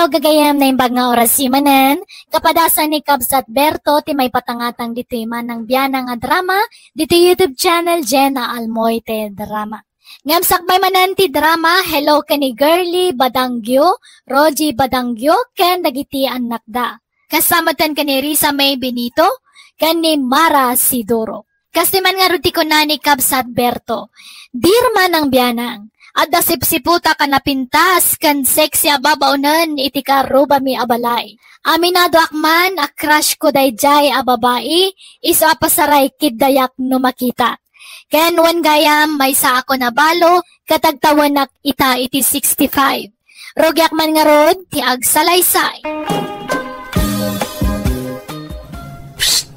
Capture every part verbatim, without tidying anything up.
Gagayam, naimbag nga oras manen, kapadasan ni Kabsat Berto ti maipatangatang ditoy manang bianang a drama, ditoy YouTube channel Jenna Almoite Drama. Ngem sakbay manen ti drama, hello ken ni Girly Badangio, Rogie Badangio, ken dagiti annakda. Kasama ten ken ni Risa May Benito, ken ni Mara Sidoro. Kas ti man ngarud ti kuna ni Kabsat Berto, "Dear manang bianang, adda sipsiputak a napintas ken sexy a babaonen iti kaarrubami a balay. Aminadoak man a crush ko daydiay a babai, isu a pasaray kiddayak no makita. Ken wen gayam, maysa ako nabalo, ket agtawenak ita iti sixty-five. Rugiak man ngarud ti agsalaysay." Psst!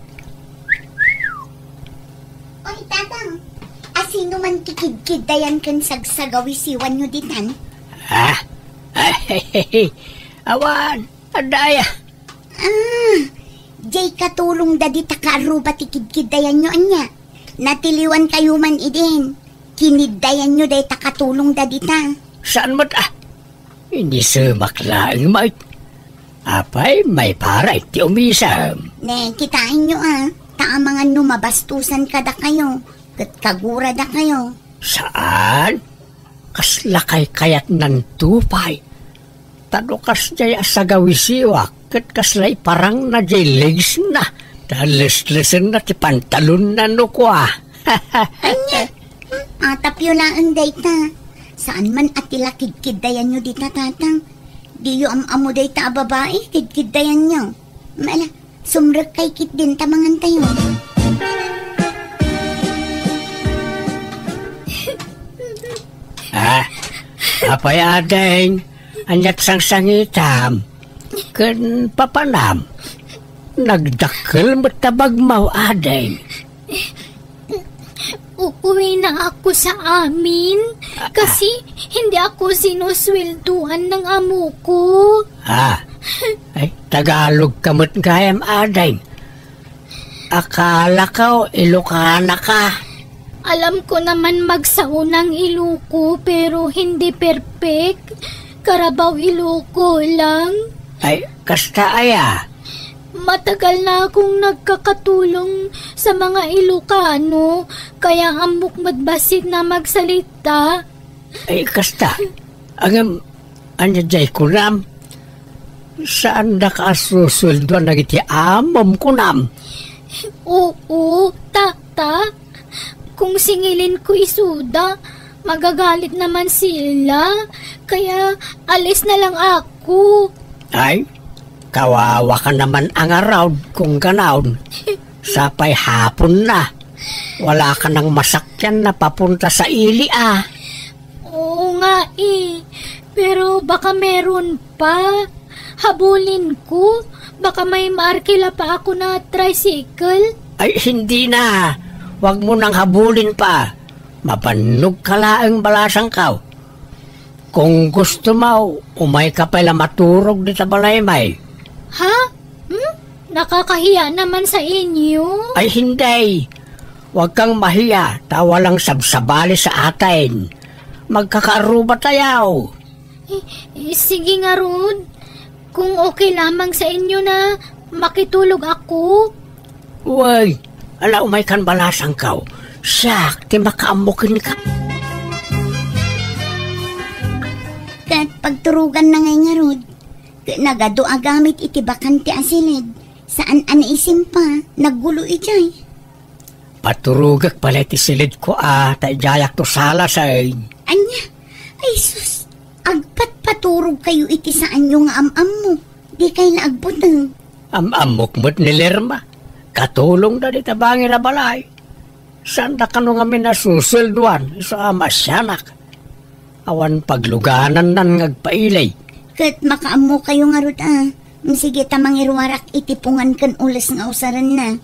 Oy, Tatang, asino man ti kidkiddayan ken sagsagawisiwanyo ditan? Ah? Awan, adda aya. Ah, jay katulongda dita kaarruba ti kidkiddayanyo, ania? Natiliwankayo man idin. Kiniddayanyo dayta katulongda dita. Saan met, ah? Inisemak laeng met. Apay, maiparay ti umisem. Ne, kitaenyo, ah. Ta amangan no mabastusan kadakayo, ket kaguradakayo. Saan? Kasla kaykayatnan to pay. Ta no kasdiay a sagawisiwak, ket kasla iparangna jay legsna, ta leslesenna ti pantalonna no kua. Ania? Hmm, atapyo laeng dayta. Saan man a ti la kidkiddayanyo dita, Tatang. Diyo am-ammo dayta a babai, kidkiddayanyo. Mala, sumrekkay ketdin ta mangantayo. Ah, apay, ading, aniat sangsangitam ken papanam? Nagdakkel met ta bagmaw, ading. Uuwi na ako sa amin kasi hindi ako sinusweldoan ng amo ko. Ah, ay, Tagalog ka met gayam, ading. Akala ko, Ilocana ka. Alam ko naman magsaunang Iloco, pero hindi perfect. Carabao Ilocano lang. Ay, kasta aya. Matagal na akong nagkakatulong sa mga Ilocano, kaya ammok met bassit na magsalita. Ay, kasta. Ngem, ania jay kunam? Saandaka a susueldoan dagiti amom kunam? Oo, Tata. Kung singilin ko isuda, magagalit naman sila. Kaya alis na lang ako. Ay, kawawa ka naman a ngarud kung ganaon. Sapay hapon na. Wala ka nang masakyan na papunta sa ili, ah. Oo nga eh. Pero baka meron pa. Habulin ko. Baka may maarkila pa ako na tricycle. Ay, hindi na. Huwag mo nang habulin pa. Mabannog ka laeng balasangko. Kung gusto mo, umay ka pay la maturog dita balay, may. Ha? Hmm? Nakakahiya naman sa inyo. Ay, hindi. Huwag kang mahiya, ta walang sabsabali sa atin. Magkakaaruba tayo. Eh, eh, sige ngarud. Kung okay lamang sa inyo na makitulog ako. Uy, ala, umay kan balasangko. Siak ti makaammo kenka. Ket pagturugan na ngay ngarud, ket nagadu a gamit iti bakante a silid, saan a naisimpa, naggulo idiay. Paturogek pay la iti silidko a, ta idiayak to sala, say. Ania? Ay sus, agpatpaturogkayo iti saanyo nga am-ammo. Dikay la agbuteng. Am-ammok met ni Lerma. Katulongda dita bangir a balay. Saanda kano ngamin a susueldoan, isu a maasianak. Awan pagluganannan nga agpailay. Ket makaammokayo ngarud a. Sige ta mangiruarak iti pungan ken ules nga usarenna.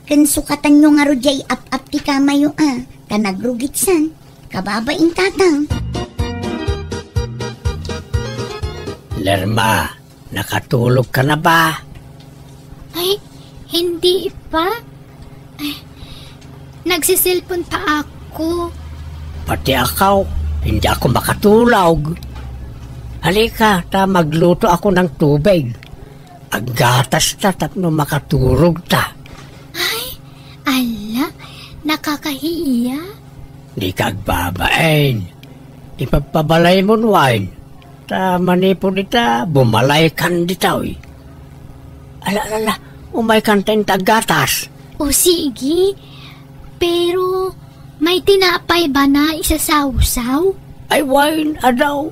Ken sukatanyo ngarud diay ap-ap ti kamayo a, ta nagrugitsan. Kababain, Tatang. Lerma, nakatulog ka na ba? Ay, hindi pa. Ay, nagsiselpon pa ako. Pati ako, hindi ako makatulog. Halika, ta magluto ako ng tubig. Aggatas ta tapno makaturog ta. Ay, ala, nakakahiya. Di ka agbabain. Ipagpabalay mo, wine. Ta manipud ita, bumalaykan ditoy. Ala, ala, ala, umaykan ta inta aggatas. O sige, pero may tinapay ba na isasawsaw? Ay, wine, adaw.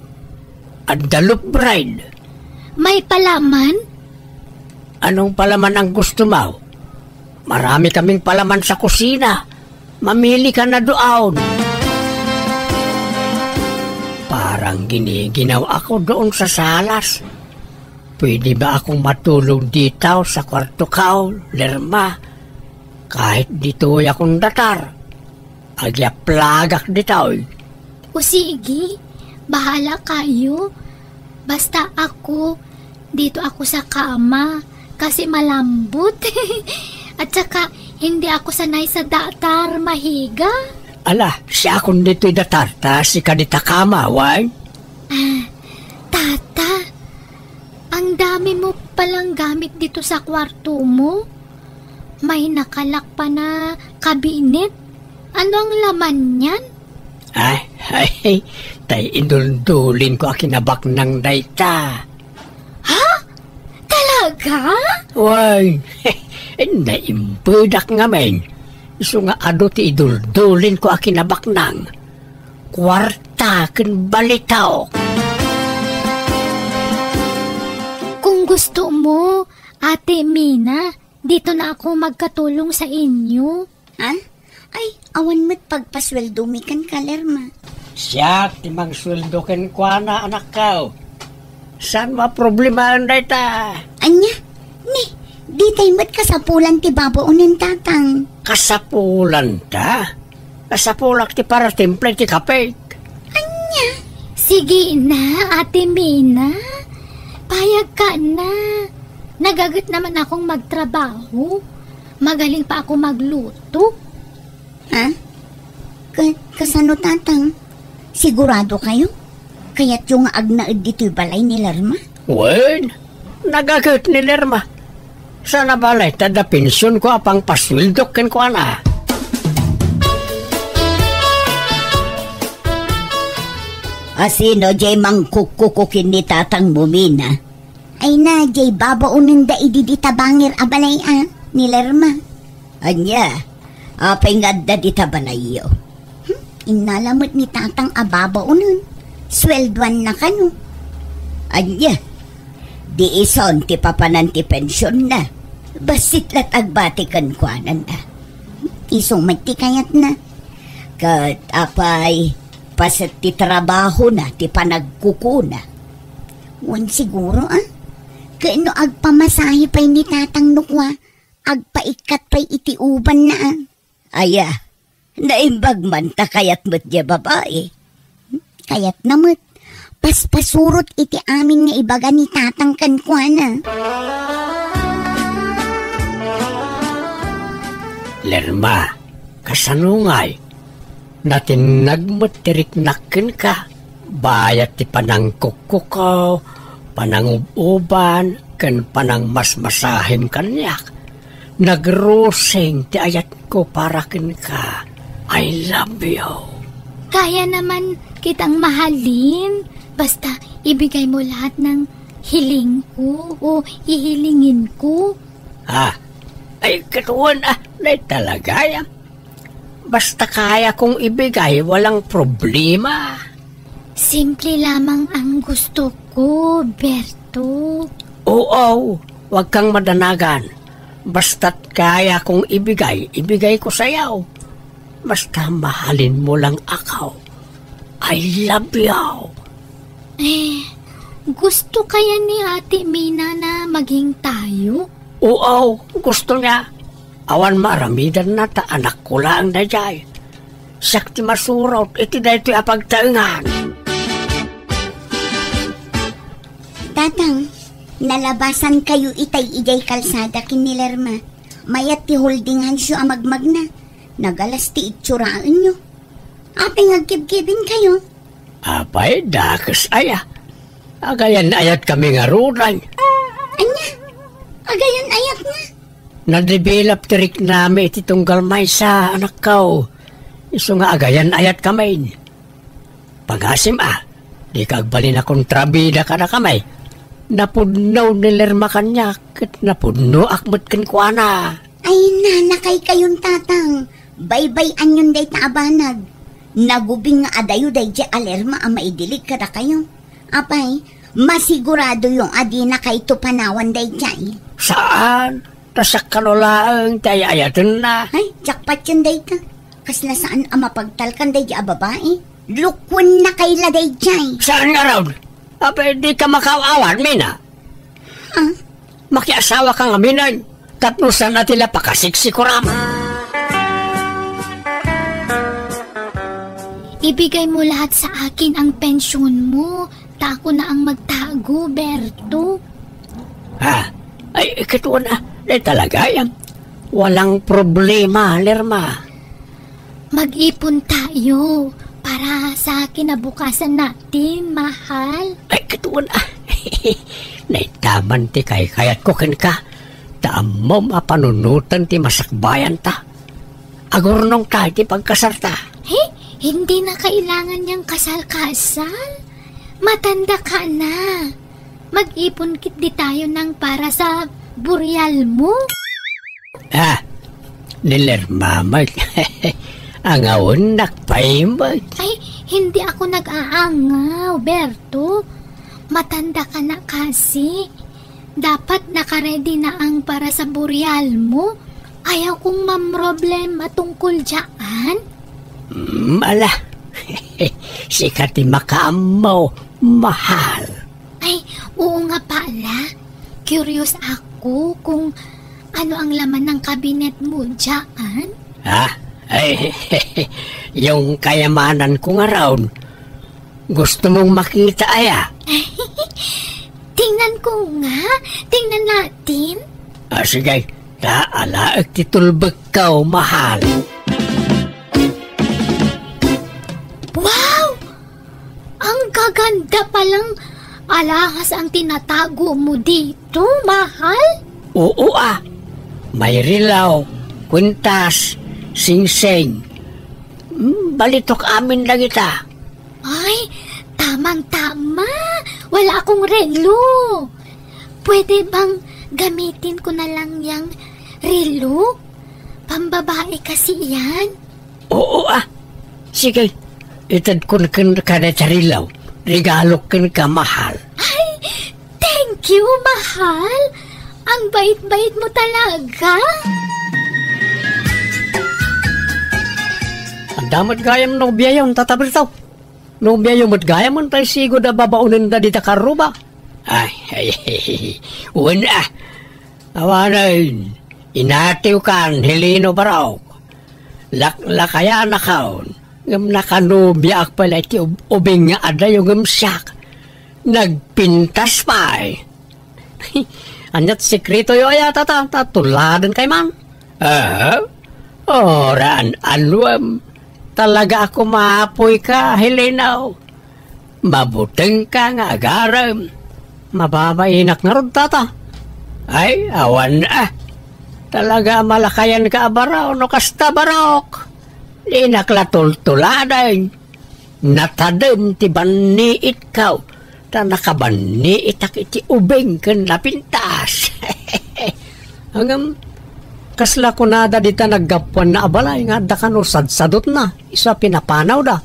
Adda loaf bread. May palaman? Anong palaman ang gusto mo? Marami kaming palaman sa kusina. Mamili ka na doon. Parang giniginaw ako doon sa salas. Pwede ba akong matulog dito sa kwarto ko, Lerma? Kahit ditoy akong datar, agyaplagak ditoy. O sige, bahala kayo. Basta ako, dito ako sa kama, kasi malambot. At saka, hindi ako sanay sa datar, mahiga. Ala, siakon ditoy datar, ta sika dita kama, wine? Ah, tata, ang dami mo palang gamit dito sa kwarto mo. May nakalak pa na kabinet. Ano ang laman niyan? Ay, ay, tay iduldulin ko a kinabaknang dayta. Ha? Talaga? Way, naimpedak ngamin. Isu nga adu ti iduldulin ko a kinabaknang. Kuarta ken balitok. Kung gusto mo, Ate Mina, dito na ako magkatulong sa inyo. Ha? Ay, awan met pagpasueldomi kenka, Lerma. Siak ti mangsueldo kenkuana, anakko. Saan mo a problemaen dayta? Ania? Ni, ditay met kasapulan ti babaonen, Tatang. Kasapulan ta? Kasapulak ti paratimpla iti kape. Ania? Sige na, Ate Mina. Payag ka na. Nagaget naman akong magtrabaho. Magaling pa ako magluto. Ha? Ka-, kasano, Tatang? Sigurado kayo? Kayatyo nga agnaed ditoy balay ni Lerma? Wen, nagaget ni Lerma. Sana balay, ta adda pension ko a pangpasueldok kenkuana. Asino jay mangkukkuko ken ni Tatang mo, Mina? Ay na, jay babaonenda idi dita bangir a balay a, ni Lerma. Ania, apay nga adda dita balayyo? Hmm, innala met ni Tatang a babaonen. Sueldoanna kano. Ania, di ison ti papanan ti pensionna. Bassit la't agbati kenkuana. Isu met ti kayatna. Ket apay, paset ti trabahona ti panagkukuna. Wen siguro, a? Ket no agpamasahe pay ni Tatang no kua, agpaikkat pay iti ubanna, a? Aya, naimbag man ta kayat met diay babai. Kayatna met. Paspasurot iti amin nga ibaga ni Tatang kenkuana. Lerma, kasano ngay? Natinnag met ti riknak kenka. Bayat ti panangkukkukaw, panangub-uban, ken panangmasmasahim kaniak. Nagrusing ti ayatko para kenka. I love you. Kaya naman kitang mahalin. Basta ibigay mo lahat ng hiling ko o hihilingin ko. Ah, ay, katuon, ah, nay talaga, ah. Basta kaya kong ibigay, walang problema. Simple lamang ang gusto ko, Berto. Oo, wag kang madanagan. Basta't kaya kong ibigay, ibigay ko sa'yo. Basta mahalin mo lang ako. I love you. Eh, gusto kaya ni Ate Mina na maging tayo? Oo, gusto niya. Awan maaramidanna ta anakko laeng daydiay. Siak ti masurot iti daytoy a pagtaengan. Tatang, nalabasan kayo itay idiay kalsada ken ni Lerma. Mayat ti holding handsyo a magmagna. Nagalas ti itsuraenyo. Apay nga agkibkibin kayo? Apay, dakes aya. Agayan-ayatkami ngaruden. Ania? Agayan-ayat nga? Nadevelop ti riknami iti tunggal maysa, anakko. Isu nga agayan-ayatkami. Pangasim a, dika agbalin a kontrabida kadakami. Napudno ni Lerma kaniak, ket napudnoak met kenkuana. Ay, nanakaykayon, tatang. Baybay-anyon dayta a banag. Nagubing nga adayo daydiay a Lerma a maidilig kadakayo. Apay, masiguradoyo a dinakayto panawan daydiay. Saan? Ta siak kano laeng ti ay-ayatenna. Ay, jackpotyon dayta. Kasla saan a mapagtalkan daydiay a babai. Lukuennakay la daydiay. Saan ngarud? Apay, dika makaaw-awat, Mina? Ha? Makiasawaka ngaminen, tapno saan a ti la pakasiksikuram. Ibigay mo lahat sa akin ang pension mo, ta ako na ang magtago, Berto. Ha? Ay, katuan a, di talaga yan. Walang problema, Lerma. Mag-ipon tayo para sa kinabukasan natin, mahal. Ay, katuan a. Naitaman ti kaykayatko kenka. Ta ammom a panunoten ti masakbayanta. Agurnong tayo ti pagkasarta. He? Hindi na kailangan niyang kasal-kasal. Matanda ka na. Mag-ipon ketdi tayo ng para sa burial mo. Ah, ni Lerma met. Angawennak pay met. Ay, hindi ako nag-aangaw, Berto. Matanda ka na kasi. Dapat naka-ready na ang para sa burial mo. Ayaw kong mamroblema tungkol dyan. Mm, ala. Sika ti makaammo, mahal. Ay, oo nga pala. Curious ako kung ano ang laman ng kabinet mo dyan. Ha? Ay, yung kayamanan ko nga raon. Gusto mong makita, aya? Tingnan ko nga. Tingnan natin. Ah, sige. Ta alaek ti tulbekko, mahal. Wow! Ang gaganda palang alahas ang tinatago mo dito, mahal. Oo, ah. May rilaw, kwintas, singsing. Hmm, balitok amin dagita. Ay, tamang-tama. Wala akong relo. Pwede bang gamitin ko na lang yang relo? Pambabae kasi yan. Oo, ah. Sige, itedkon kenka dayta rilaw. Regalok kenka, mahal. Ay, thank you, mahal. Ang bait-bait mo talaga. Adda met gayam nobiayon, Tata Berto. Nobiayo met gayam, tay sigud a babaonenda dita karruba. Ay, ay, ay, ay. Wen, ah. Awanen, inatiwkan, Heleno Barok. Laklakayanakon, ngem nakanobiaak pay la iti ub-, ubing nga adayo ngem siak. Nagpintas pay. Aniat sekretoyo aya, Tata? Ta tuladen kay man. Ah? Oran anuem. Talaga a kumapoy ka, Heleno. Mabuteng ka nga agarem. Mababainak ngarud, Tata. Ay, awan, ah. Talaga a malakayan ka a baro, no kasta, Barok. Dinak la tultuladen. Natadem ti banniitko, ta nakabanniitak iti ubing ken napintas. Ngem, kasla kunada dita naggapuanna a balay nga adda kano sadsadotna, isu a pinapanawda.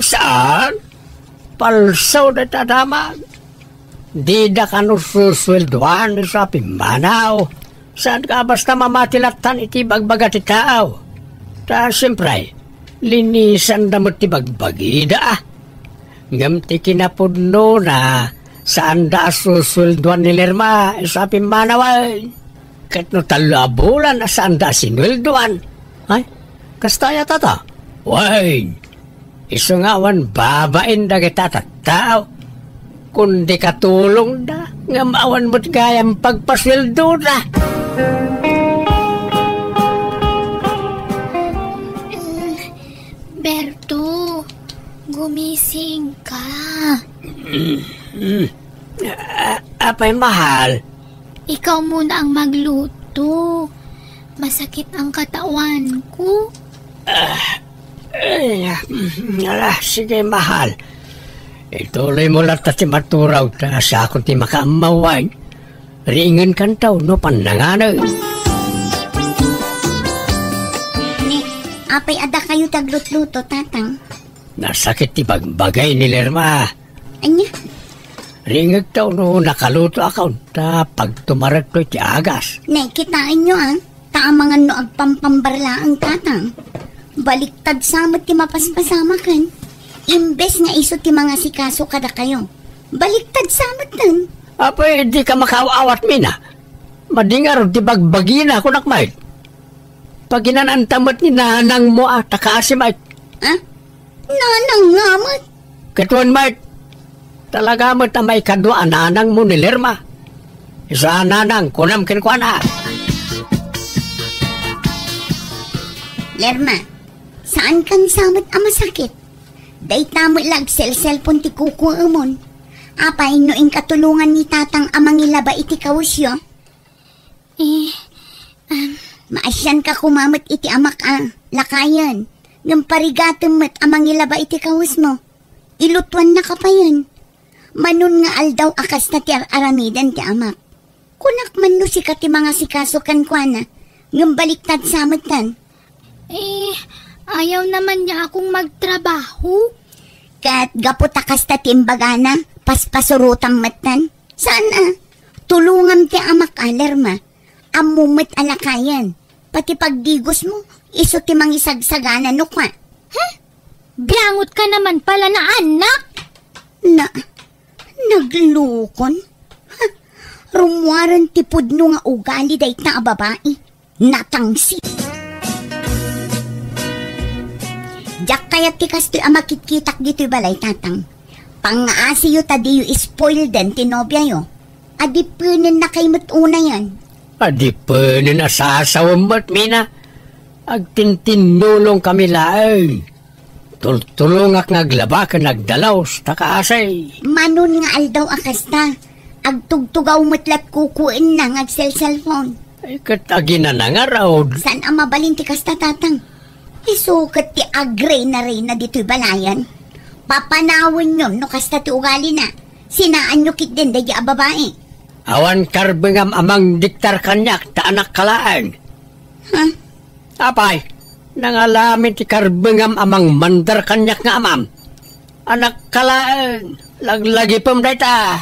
Saan? Palso dayta damag. Dida kano susueldoan isu a pimmanaw. Saan ka basta mamati lattan iti bagbaga ti tao? Ta, siempre, linisanda met ti bagbagida, ah. Ngem ti kinapudnona, saanda a susueldoan ni Lerma isu a pimmanawen. Ket no tallo a bulan a saanda a sinueldoan. Ay, kasta aya, Tata? Wen, isu nga awan babain dagita a tattao. Kundi katulongda, ngem awan met gayam pagpasueldoda. Berto, gumising ka. Mm, mm. Pay, mahal. Ikaw muna ang magluto. Masakit ang katawan ko. Ay, ala, sige, mahal. Ituloy mo latta ti maturaw, ta siakon ti makaammaw. Riingen kanto no pannanganen. Ni, apay adda kayo taglutluto, Tatang? Nasakit ti bagbagay ni Lerma. Anya? Ringegto no nakaluto akon, ta pagtumarekto iti agas. Ne, kitaenyo, a, ta amangan no agpampambarlaeng, Tatang. Baliktad sa met ti mapaspasamaken. Imbes nga isu ti mangasikaso kadakayo, baliktad sa metten. Apay, di ka makaaw-awat, Mina. Madingar ti bagbagina, kunak met. Paginananta met ni nanangmo a takaasi met. Ha? Nanang nga met? Ket wen met, talaga met a maikadua a nanangmo ni Lerma. Isu a nanang, kunam kenkuana. Lerma, saan kan sa met a masakit? Dayta met la agselselpon ti kukuemon. Apay no inka tulongan ni Tatang a mangilaba iti kawesyo? Eh, um, Maasianka koma met iti amak a lakayen, ngem parigatem met a mangilaba iti kawesmo. Ilutuannaka payen. Manon nga aldaw a kasta ti ar-aramiden ti amak. Kunak man no sika ti mangasikaso kenkuana, ngem baliktad sa metten. Eh, ayaw naman niya akong magtrabaho. Ket gapu ta kasta ti imbagana, paspasurotam metten. Saan a? Tulongam ti amak a, Lerma. Ammom met a lakayen. Pati pagdigosmo, isu ti mangisagsagana no kua. Ha? Biangot ka naman pala na anak! Na, naglukon? Ha? Rummuaren ti pudno nga ugali dayta a babai. Natangsit. Diak kayat ti kastoy a makitkitak ditoy balay, Tatang. Pangngaasiyo ta diyo spoilden ti nobiayo. Adipenen na kay met unayen. Adipenen a sasawem met, Mina. Agtintinnulong kami laeng. Tultulongak nga aglaba ken agdalaus ta kaasi. Manon nga aldaw a kasta, agtugtugaw met lat kukuenna nga agselselpon. Ay, ket aginana ngarud. Saan a mabalin ti kasta, Tatang? Isu ket ti agreyna-reyna ditoy balayen. Papanawenyon no kasta ti ugalina. Sinaanyo ketdin daydi a babai. Awan karbengam a mangdiktar kaniak ta anakka laeng. Ha? Apay, nangalamin ti karbengam a mangmandar kaniak nga amam. Anakka laeng, laglagipem dayta.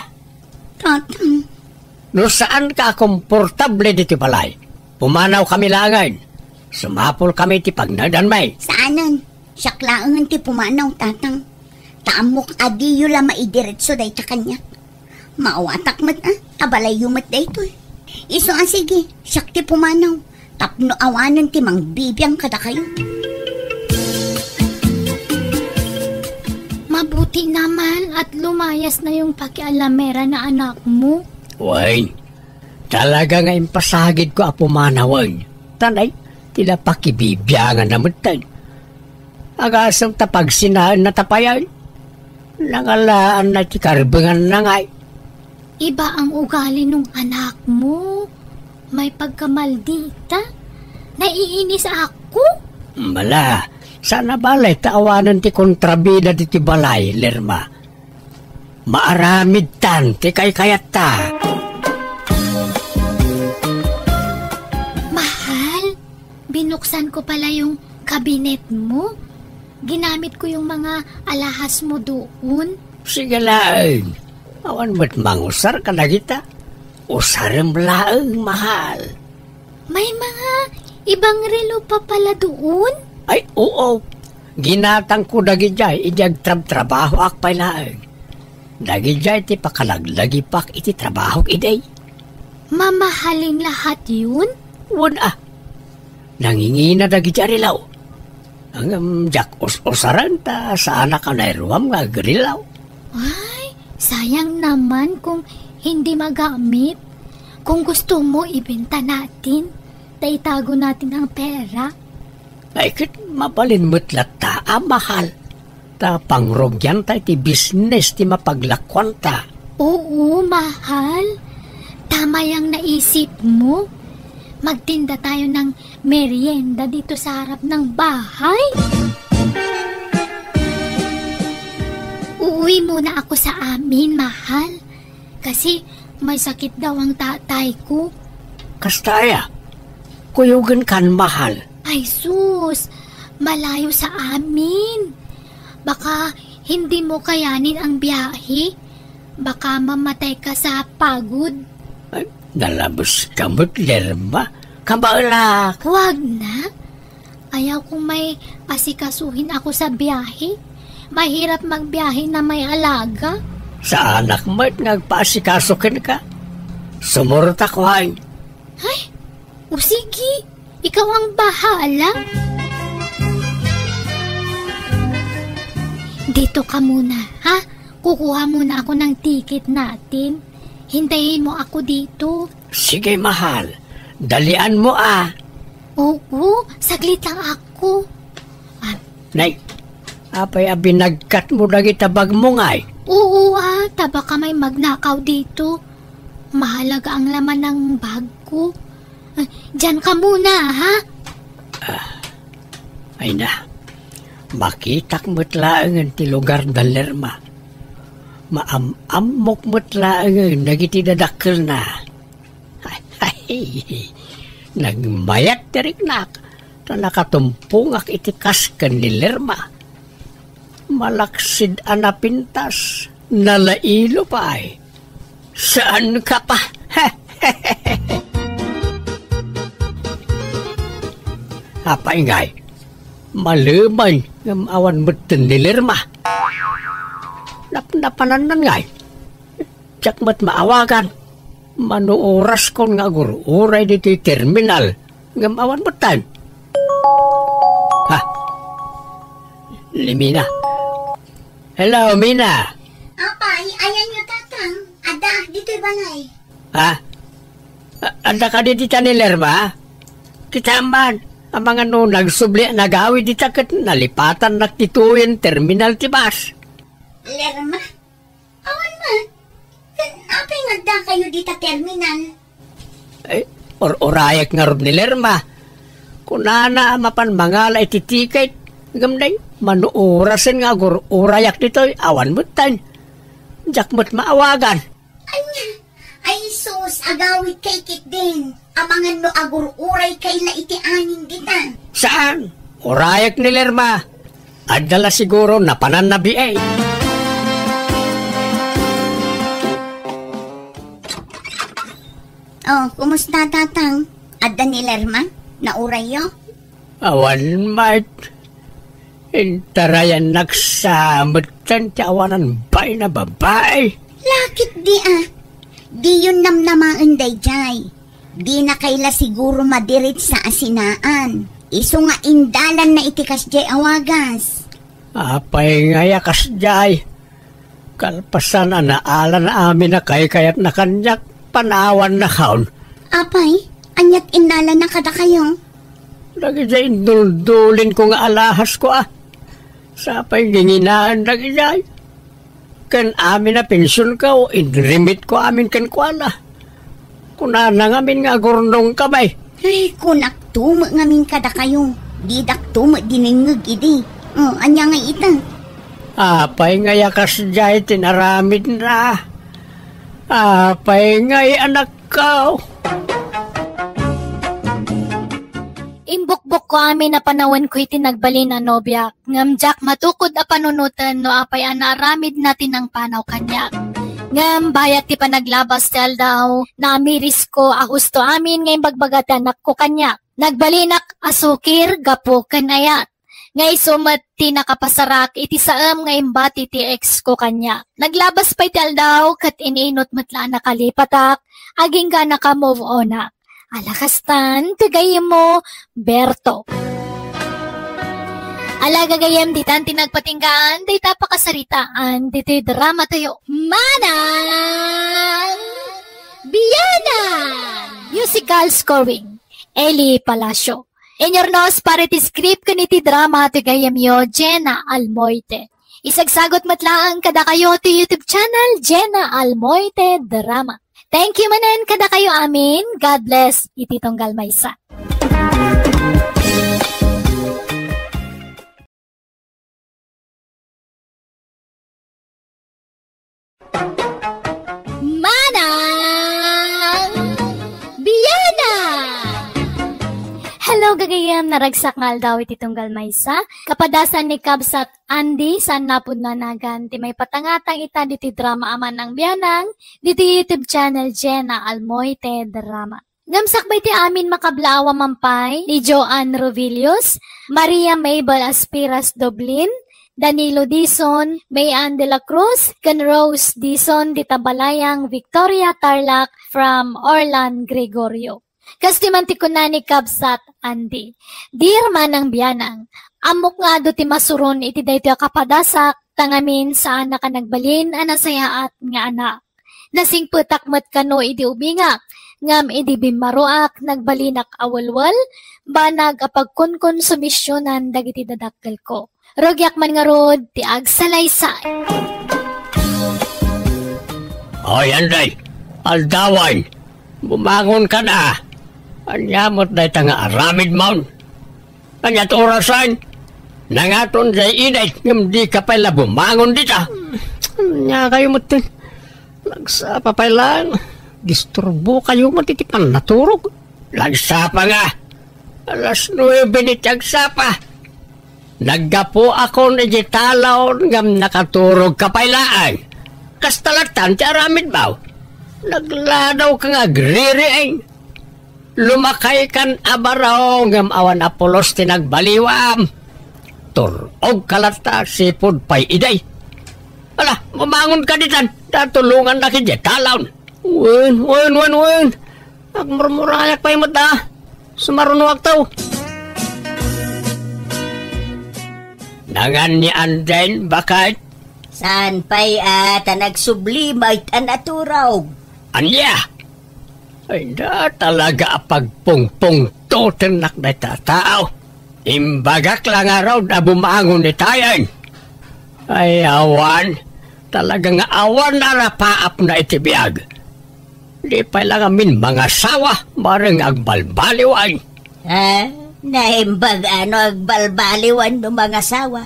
Tatang. No saanka a komportable ditoy balay, pumanawkami laengen. Sumapulkami ti pagnaedanmi. Saanen, siak laengen ti pumanaw, Tatang. Ta ammok a diyo la maidiretso dayta kaniak. Maawatak met, a, ta balayyo met daytoy. Isu a sige, siak ti pumanaw. Tapno awanen ti mangbibiang kadakayo. Mabuti naman at lumayas na yung pakialamera na anak mo. Wen, talaga nga impasagidko a pumanawen. Tanay, ti la pakibibiangan na metten. Agasem ta pagsinaen na tapayan. Nangalaan na ti karbengan na ngay. Iba ang ugali nung anak mo. May pagkamaldita. Naiinis ako. Mala, sana balay ta awanen ti kontrabida diti balay, Lerma. Maaramidtan ti kaykayatta. Mahal, binuksan ko pala yung kabinet mo. Ginamit ko yung mga alahas mo doon. Sige laeng. Awan met mangusar kadagita. Usarem laeng, mahal. May mga ibang relo pa pala doon? Ay, oo. Ginatangko dagidiay idi agtrabtrabahoak pay laeng. Dagidiay ti pakalaglagipak iti trabahok idi. Mamahalin lahat yun? Wen a. Nangingina dagidiay a relo. Ngem diak us-usaren ta saanak a nairuam nga agrelo. Ay, sayang naman kung hindi magamit. Kung gusto mo, ibenta natin. Ta itago natin ang pera. Ay, ket mabalin met latta a mahal. Ta pangrugianta iti bisnes ti mapaglakuanta. Oo, mahal. Tama yang naisip mo? Magtinda tayo ng merienda dito sa harap ng bahay? Uuwi muna ako sa amin, mahal. Kasi may sakit daw ang tatay ko. Kasta aya, kuyogen kan, mahal. Ay sus, malayo sa amin. Baka hindi mo kayanin ang biyahe. Baka mamatay ka sa pagod. Ay, nalabes ka met, Lerma. Kabaelak. Huwag na. Ayaw kong may asikasuhin ako sa biyahe. Mahirap magbiyahe na may alaga. Saanak met nga agpaasikaso kenka. Sumurot ako, hay. Ay, o sige. Ikaw ang bahala. Dito ka muna, ha? Kukuha muna ako ng ticket natin. Hintayin mo ako dito. Sige, mahal. Dalian mo, ah. Oo, saglit lang ako. Ah. Nay, apay a binagkat mo dagita bag mo ngay? Oo, ah, ta baka may magnakaw dito. Mahalaga ang laman ng bag ko. Ah, diyan ka muna, ha? Ah, ay na. Makitak met laengen ti lugar da Lerma. Maam-ammok met laengen dagiti dadakkelna. Nagmayat ti riknak, ta nakatumpongak iti kas ken ni Lerma. Malaksid a napintas, nalailo pay. Saan ka pa? Apay ngay, malemen ngem awan metten ni Lerma. Napnapanannan ngay. Diak met maawagan. Mano oraskon nga agur-uray ditoy terminal ngem awan metten. Ha? Ni Mina. Hello, Mina. Apay, ayanyo, Tatang? Adda ditoy balay. Ha? A-, adda kadi dita ni Lerma? Kita man, amangan no nagsubli a nagawid dita ket nalipatannak ditoyen terminal ti bus. Lerma? Awan man. Ken apay nga adda kayo dita terminal? Eh, ur-urayak ngarud ni Lerma. Kunana a mapan mangala iti ticket. Ngem nay, mano orasen nga agur-urayak ditoy, awan metten. Diak met maawagan. Ania? Ay sus, agawid kay ketdin. Amangan no agur-uray kay la iti angin dita. Saan? Urayak ni Lerma. Adda la siguro napananna biay. Oh, kumusta, Tatang? Adda ni Lerma? Naurayyo? Awan met. Intarayannak sa metten ti awanan bain a babai. Lakit di a. Diyon namnamaen daydiay. Dina kay la siguro madiritsa a sinaan. Isu nga indalanna iti kasdiay a wagas. Apay ngay a kasdiay? Kalpasan a naalan amin a kaykayatna kaniak, panawanna kaon. Apay, aniat innalanna kadakayo? Dagidiay induldulinko nga alahasko a. Sapay nginginaen dagidiay. Ken amin a pensionko, inremitko amin kenkuana. Kunana ngamin nga agurnongkami. Ay, kunakto met ngamin kadakayo. Didakto met dinengngeg idi. Oh, ania ngay ita? Apay ngay a kasdiay ti naramidna? Apay ngay, anakko? Imbukbokko amin a panawenko iti nagbalin a nobiak, ngem diak matukod a panunoten no apay a naaramidna ti nangpanaw kaniak. Ngem bayat ti panaglabas ti aldaw, naamirisko a husto amin nga imbagbaga ti anakko kaniak. Nagbalinak a sukir gapu ken ayat. Nga isu met ti nakapasarak iti saem nga imbati ti ex ko kaniak. Naglabas pay ti aldaw ket in-inut met la a nakalipatak agingga naka-move onak. Ala kastan ti gayyemmo, Berto. Ala gagayyem, ditan ti nagpatinggaan dayta pakasaritaan ditoy drama tayo. Manang Biyanan! Musical scoring, Eli Palacio. Inyornos para iti script ken iti drama ti gayyemyo, Jenna Almoite. Isagsagot met laeng kadakayo ti YouTube channel, Jenna Almoite Drama. Thank you manen kadakayo amin. God bless iti tunggal maysa. Manang Biana! Hello, gagayem, naragsak nga aldaw iti tunggal maysa. Kapadasan ni Kabsat Andy, saan napudno a nagan ti maipatangatang ita diti drama a Manang Bianang, diti YouTube channel Jenna Almoite Drama. Ngem sakbay ti amin, makablaaw a mampay ni Joanne Rovilios, Maria Mabel Aspiras Doblin, Danilo Dizon, May Ann de la Cruz, ken Rose Dizon, dita Balayang, Victoria, Tarlac, from Orlan Gregorio. Kas ti man ti kuna ni Kabsat Andy, Dear Manang Bianang, ammok nga adu ti masuron iti daytoy a kapadasak, ta ngamin saannak a nagbalin a nasayaat nga anak. Nasingpetak met kano idi ubingak, ngem idi bimmaroak, nagbalinak a welwel, banag a pagkonkonsumisionan dagiti dadakkelko. Rugiak man ngarud ti agsalaysay. Oy, Anday, aldawan, bumangon ka na. Ania met dayta nga aramidmon? Ania ti orasan? Nangaton jay init, ngem dika pay la bumangon dita. Ania kayo met ti nagsapa pay laeng. Disturbo kayo met iti pannaturog. Nagsapa nga. Alas nuebe ni ti agsapa. Naggapuakon iti talon ngem nakaturog ka pay laeng. Kasta lattan ti aramidmo. Nagladaw ka nga agririing. Lumakay kan a baro ngem awan a pulos ti nagbaliwam. Tur-og ka latta, sipud pay iday. Ala, bumangon ka ditan, tatulongan na kiti talon. Wen, wen, wen, wen. Agmurmurayak pay met a. Sumarunoak taw. Nangan ni Anden, baket? Saan pay a, ta nagsubli met a naturog. Ania? Ay, da talaga a pagpungpungto ti anak dayta a tao. Imbagak la ngarud a bumangon itayen. Ay, awan. Talaga nga awan a rapaapna iti biag. Di pay la ngamin mangasawa, bareng agbalbaliwan. Ah, naimbag a no agbalbaliwan no mangasawa.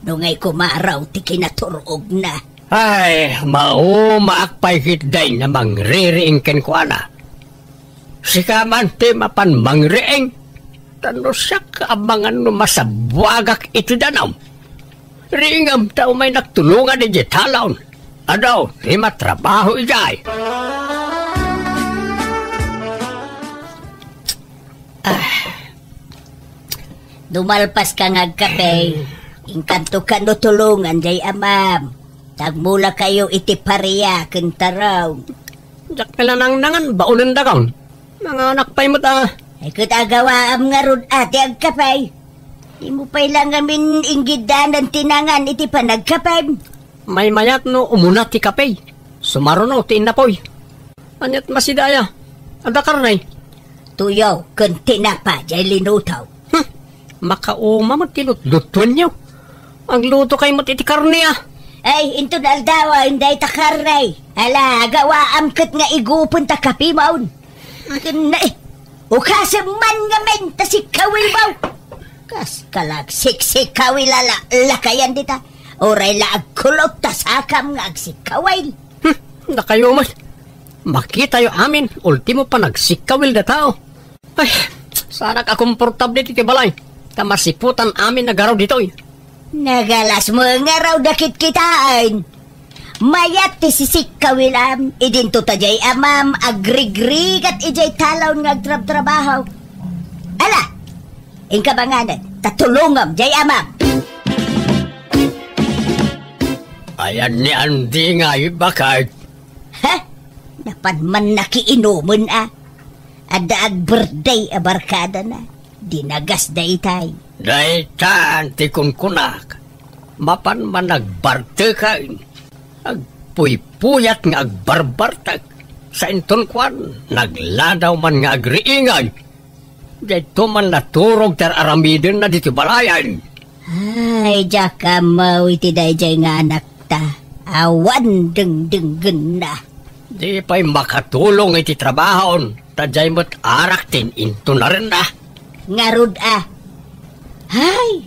No ngay kumaraw ti kinaturogna. Ay, maumaak pay ketdi a mangririing kenkuana. Sika man ti mapan mangriing, ta no siak, amangan no masabbuagak iti danum. Riingem ta umay naktulongan iti talon. Adu ti matrabaho idiay. Ah. Dumalpas ka nga agkape, inkanto ka no tulongan jay amam. Tagmula kayo iti paria ken tarong. Diak pay la nangnangan, baonen dakon. Nanganak pay met a. Ay, ket agawaam ngarud a ti agkape. Dimo pay la ngamin inggiddanan ti nangan iti panagkapem. Maymayat no umuna ti kape. Sumaruno ti innapoy. Aniat masidaya? Adda karne? Tuyo ken tinapa jay linuto. Hmm. Makauma met ti lutlutuenyo. Agluto kay met iti karne, a. Ay, inton aldawen dayta karne. Ala, agawaam ket nga igupen ta kapimon. Ken, eh, ukasem man ngamin ta sikkawilmo. Kas ka la agsiksikawil a la-, lakayan dita. Uray la agkulot ta sakam nga agsikkawil. Hmm, dakayo met. Makitayo amin, ultimo panagsikkawil da tao. Ay, saanak a komportable ditoy balay. Ta masiputan amin a garaw ditoy. Nagalasmo ngarud a kitkitaen. Mayat ti sisikkawilam, idinto ta jay amam agrigrigat idiay talon nga agtrabtrabaho. Ala, inka manganen, ta tulongam jay amam. Ayan ni Andy nga ibakat. Ha? Napan man nakiinumen a. Adda agbirthday a barkadana. Dinagas daytay. Daytan ti kunkunak. Mapan man nagbarteken. Agpuypuyat nga agbarbartek. Sainton kuan, nagladaw man nga agriingan. Dayto man naturog ti ar-aramidenna ditoy balayan. Ay, diak ammo iti daydiay nga anakta. Awan dengdenggenna. Di pay makatulong iti trabahon, ta diay met arak ti intunarenna. Ngarud a. Hay,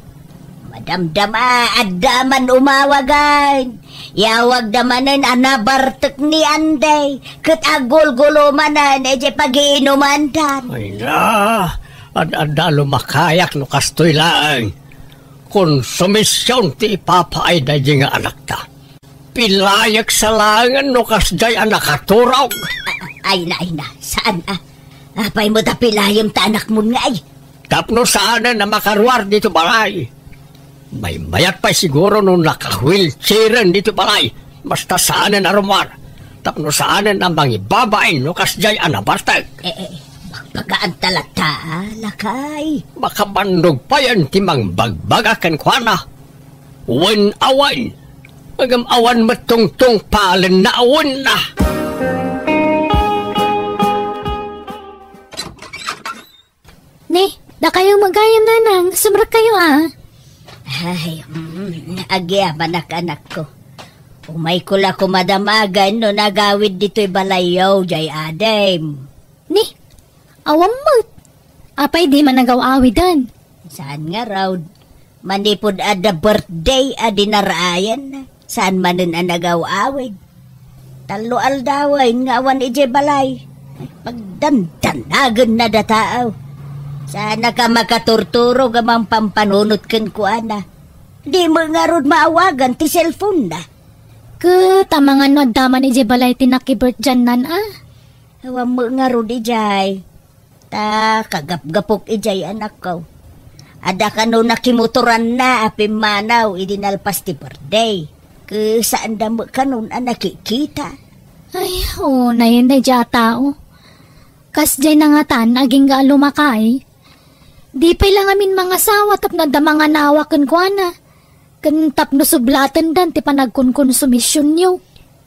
madamdama, adda man umawagan. Yawagda manen a nabartek ni Anday, ket agulgulo manen idiay pagiinumandan. Ay na, ad-adda lumakayak no kastoy laeng. Konsumision ti ipapaay daydi nga anakta. Pilayek sa laengen no kasdiay a nakaturog. A-, ay na, ay na. Saan a? Apay met a pilayem ta anakmon nga ay? Tapno saanen a makaruar dito balay. Maymayat pay siguro no naka-wheelchairen dito balay. Basta saanen a rumuar. Tapno saanen a mangibabain no kasdiay a nabartek. Eh, eh, magbagaan talaga, ah, lakay. Makabannog payen ti mangbagbaga kenkuana. Wen awan. Ngem awan met tungtungpalen na awan na. Ni, dakayo gayam, nanang. Sumrekkayo, a. Ay, mm, agyamanak, anakko. Umayko la koma damagan no nagawid ditoy balayyo, diay adim. Ni, awan met. Apay di man nagaw-awiden? Saan ngarud? Manipud adda birthday a dinarayan, saan manen a nagaw-awid. Tallo aldawen nga awan idiay balay. Pagdandanagen na da tao. Saan ka makaturturog a mangpampanunot kenkuana. Di met ngarud maawagan ti cellphone na. Ket amangan no adda man idiay balay ti nakibirthday-nan, a? Awan met ngarud idiay. Ta kagapgapok idiay anakko. Adda kano nakimotoranna a pimmanaw idi nalpas ti birthday. Ket saanda met kanon a nakikita. Ay, o, nayen daydiay a tao. Kasdiay nangatan, agingga a lumakay. Di pay la ngamin mangasawa tapno adda manganawa kenkuana. Ken tapno sublatendan ti panagkonkonsumisionyo.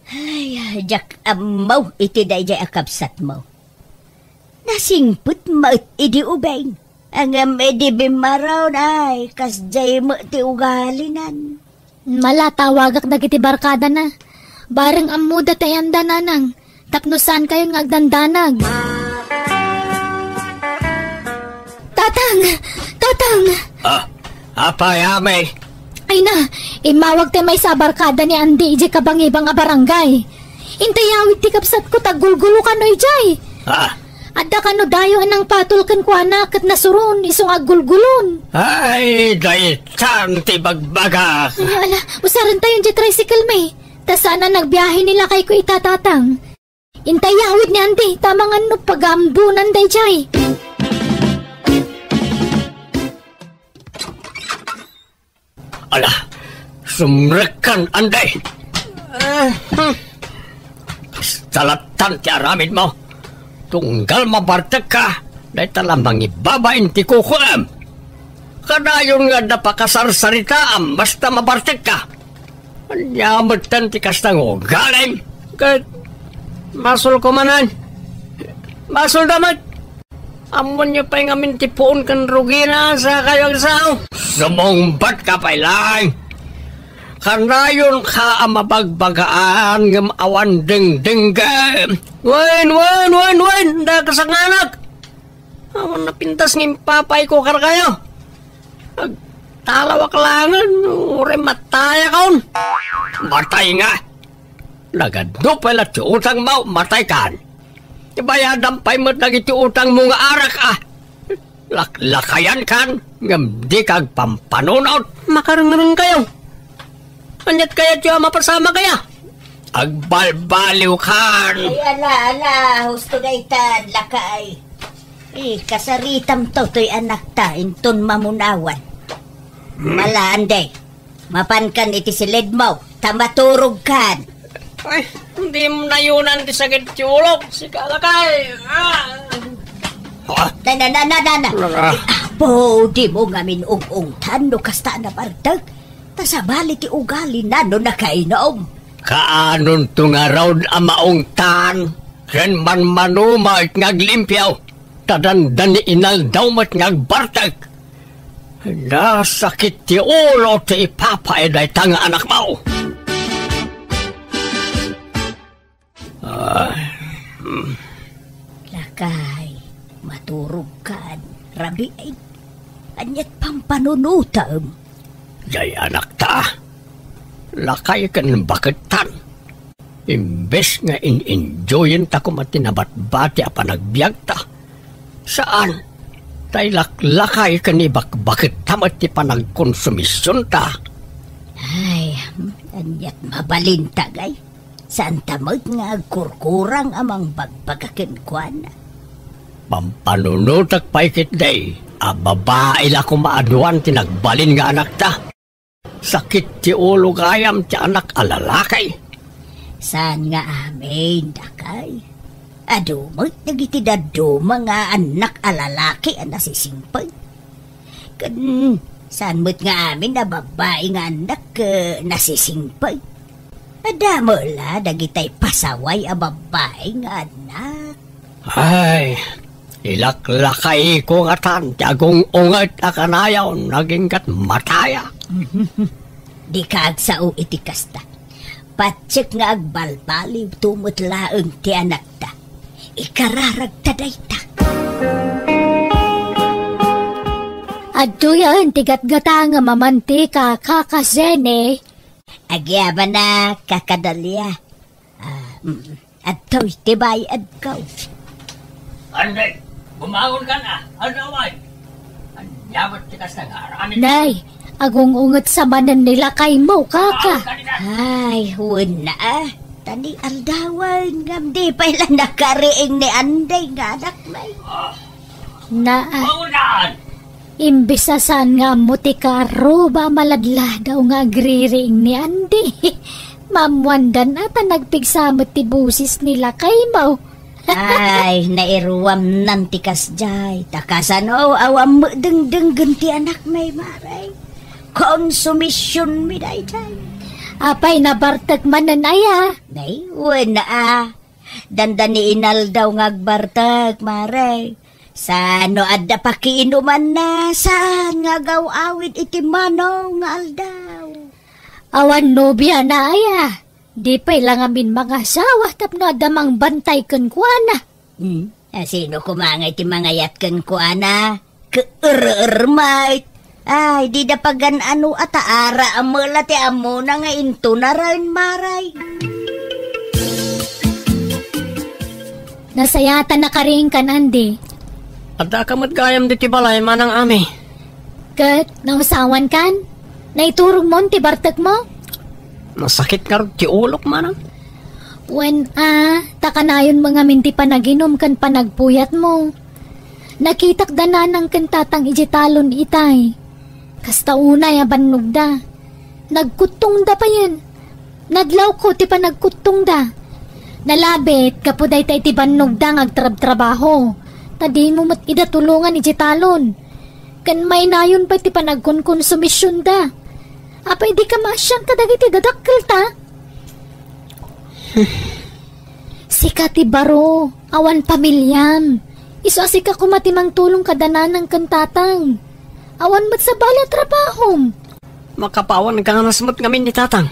Ay, diak ammo iti daydiay a kabsatmo. Nasingpet met idi ubing. Ngem idi bimmaron, ay, kasdiay met ti ugalinan. Ala, tawagak dagiti barkadana. Bareng ammoda ti ayanda, nanang. Tapno saankayon nga agdandanag. Tatang! Tatang! Ah, apay, amay? Ay na, immawag ti maysa a barkada ni Andy idiay kabangibang a barangay. Intay awid ti kabsatko ta gulgulo kano idiay. Ah. Adda kano dayo a nangpatol kenkuana ket nasuron isu nga aggulgulon. Ay, daytan ti bagbagak. Ay, ala, usarentayon diay tricycle, may. Ta saan a nagbiahe ni lakayko ita, tatang. Intay awid ni Andy, ta amangan no pagaambunan daydiay. Ala, sumrekkan, Andy. Ah, hmm. Kasta lattan ti aramidmo. Tunggal mabartekka, dayta la mangibabain ti kukuem. Kanayon nga adda pakasarsaritaam, basta mabartekka. Ania metten ti kasta nga ugalim? Ket basolko manen. Basolda met. Ammonyo pay ngamin ti puon ken rugina, sakayo agsao. Sumungbatka pay laeng. Kanayonka a mabagbagaan ngem awan dengdengngem. Wen, wen, wen, wen, dakasanganak. Awan napintas nga impapayko kadakayo. Agtalawak laengen, uray matayakon. Matay nga. Nagadu pay la ti utangmo, mataykan. Ibayadam pay met dagiti utangmo nga arak, a. Laklakayankan, ngem dika agpampanunot. Makarengrengkayo. Aniat kayatyo a mapasamak aya? Agbalbaliwkan. Ay, ala, ala, husto daytan, lakay. Eh, kasaritamto toy anakta, inton mamunawan. Hmm. Ala, Andy, mapankan iti silidmo, ta maturogkan. Ay, dimo nayunan ti sakit ti ulok, sika lakay. Ah. Ah. Na, na, na, na, na, na. Ah. Apo, dimo ngamin ung-ungtan no kasta a nabartek. Ta sabali ti ugalina no nakainom. Kaanonto ngarud a maungtan ken manmano met nga aglimpio, ta dandani inaldaw met nga agbartek. Nasakit ti ulo ti ipapaay dayta nga anakmo. Ah, hmm. Lakay, maturogkan, rabii. Ania't pampanunotem? Jay anakta, lakay ken bakettan. Imbes nga in-enjoyenta koma ti nabatbati a panagbiagta, saan, ta ilaklakay ken ibakbaketta met ti panagkonsumisionta. Ay, ania't mabalinta, gay? Saanta met nga agkurkurang a mangbagbaga kenkuana. Pampanunotek pay ketdi a babai la koma aduan ti nagbalin nga anakta. Sakit ti ulo gayam ti anak a lalaki. Saan nga amin, dakay? Adu met dagiti dadduma nga annak a lalaki a nasisingpet. Ken saan met nga amin a babbai nga annak, eh, nasisingpet. Adda met la dagitay pasaway a babbai nga annak. Ay, ilaklakayko ngatan ti agung-unget a kanayon nga aginggat mataya. Dika agsao iti kasta. Patiek nga agbalbaliwto met laeng ti anakta. Ikararagta dayta. Adtoyen ti gatgatangem a mantika, Kaka Zene. Agyamanak, Kaka Dalia. Ah, mm, adtoy ti bayadko. Anday, bumangon ka na. Ano, Nay? Ania met ti kasta nga aramid? Nay, agung-unget sa manen ni lakaymo, Kaka. Bumangon ka na. Ay, wen na, ah. Ta ni aldawen, ngem di pay la nakariing ni Anday nga anak, Nay. Ah. Naa. Imbes a saan nga ammo ti kaaro, ba maladladaw nga agririing ni Andy. Maammoandan a ta nagpigsa met ti bosis ni lakaymo. Ay, nairuamnan ti kasjay. Ta kasano, awan met dengdenggen ti anakmi, Mare. Konsumisionmi daydiay. Apay, nabartek manen aya? Nay, wen a. Dandani inaldaw nga agbartek, Mare. Sano adda pakiinumanna, saan nga agaw-awid iti mano nga aldaw. Awan nobiana aya? Di pay la ngamin mangasawa tapno adda mangbantay kenkuana. Hmm? A, sino koma nga iti mangayat kenkuana? Keerermay. Ay, dida pagan-ano a ta ara a mela ti ammona nga intunaren, Mare. Nasayaat a nakariingkan, Andy. Adda ka met gayam ditoy balay, Manang Ami. Ket nausawankan? Naiturogmon ti bartekmo? Nasakit ngarud ti ulok, Manang. Wen a, ta kanayonmo ngamin ti panaginum ken panagpuyatmo. Nakitak da nanang ken tatang idiay talon itay. Kasta unay a bannogda. Nagkuttongda payen. Nadlawko ti panagkuttongda. Nalabit gapu dayta iti bannogda nga agtrabtrabaho. Ta dimo met ida tulongan idiay talon. Ken mainayon pay ti panagkonkonsumisionda. Apay, dika maasian kadagiti dadakkelta? Sika ti baro, awan pamiliam. Isu a sika koma ti mangtulong kada nanang ken tatang. Awan met sabali a trabahom. Makapawan ganas met ngamin ni tatang.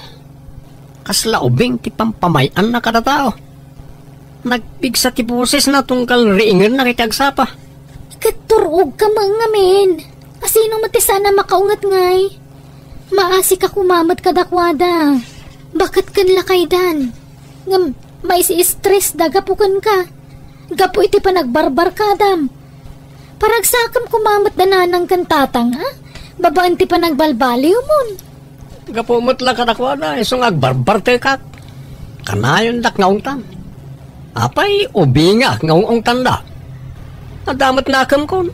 Kasla ubing ti pampamay-anna kada tao. Nagpigsa ti bosesna tunggal riingenna iti agsapa. Ket tur-ogka met ngamin. Asino met ti saan a makaunget ngay? Maasika koma met kadakuada. Baket ken lakaydan. Ngem maisi-stressda gapu kenka. Gapu iti panagbarbarkadam. Paragsakem koma met da nanang ken tatang, a? Babaen ti panagbalbaliwmon. Gapu met la kadakuada, isu nga agbarbartekak. Kanayondak nga ungtan. Apay, ubingak nga ung-ungtanda. Adda met nakemkon.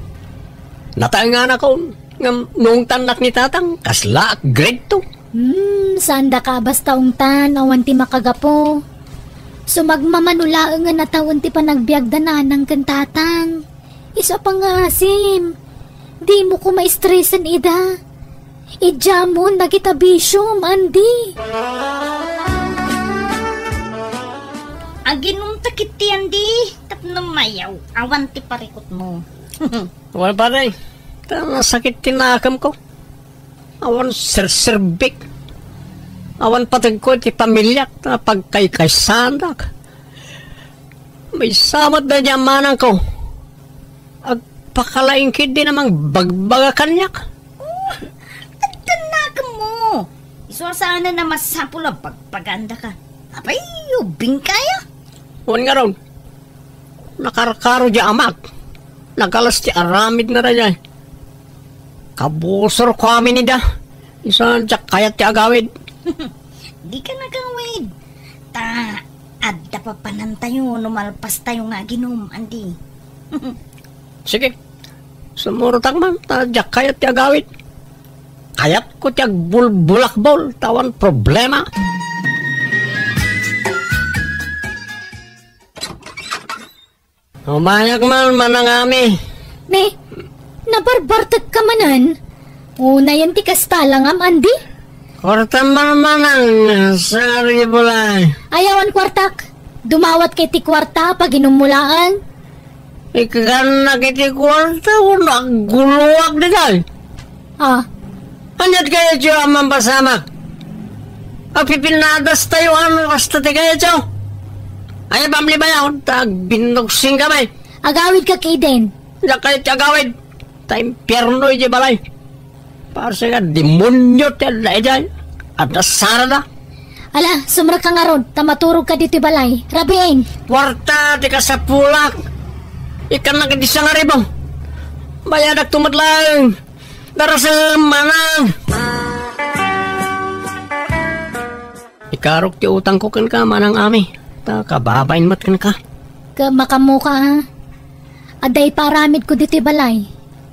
Nataenganakon. Ngem no ungtannak ni tatang, kaslaak grade two. Hmm, saandaka a basta ungtan, awan ti makagapu. Sumagmamano laengen a tawen ti panagbiagda nanang ken tatang. Isu a pangngaasim, dimo koma stresen ida. Idiamon dagita bisiom, Andy. Aginumta ketdi, Andy, tapno mayaw-awan ti parikutmo. Wen, pare, ta nasakit ti nakemko. Awan serserbik. Awan pategko iti pamiliak ta pagkaykaysaandak. Maysa met daydiay a manangko. Agpakalaing ketdi a mangbagbaga kaniak. Oh, adda nakemmo. Isu a saanen a masapul a bagbagaandaka. Apay, ubingka aya? Wen ngarud, nakarkaro diay amak. Nagalas ti aramidna daydiay. Kabusorko amin ida. Isu a diak kayat ti agawid. Dika nagawid. Ta adda papanantayo no malpastayo nga aginum, Andy. Sige. Sumurotak man, ta diak kayat ti agawid. Kayatko ti agbulbulakbol, ta awan problema. Umayak man, Manang Ami. Ne, nabarbartek ka manen? Unayen ti kasta langam, Andy? Kuartam man, Manang, sari bulay. Ay, awan kuartak. Dumawat kay ti kuarta, paginum mo laeng. Ikkannak iti kuarta, wenno agguloak ditoy. Ah. Aniat kayatyo a mampasamak? Agpipinadastayo, ano, kasta ti kayatyo? Ay, pamlibayaw, ta agbinnugsinka, bay. Agawid ka, Kiden. Diak kayat ti agawid. Ta impierno iti balay. Parsi nga demonio ti adda idiay. Adda sarada. Ala, sumrekka ngarud, ta maturogka ditoy balay. Rabiin! Kuarta ti kasapulak. Ikkannak iti sangaribu. Bayadakto met laeng. Darasem, Manang. Ikarok ti utangko kenka, Manang Ami. Ta kababain met kenka. Ket makaammoka, a? Adda ipaaramidko ditoy balay,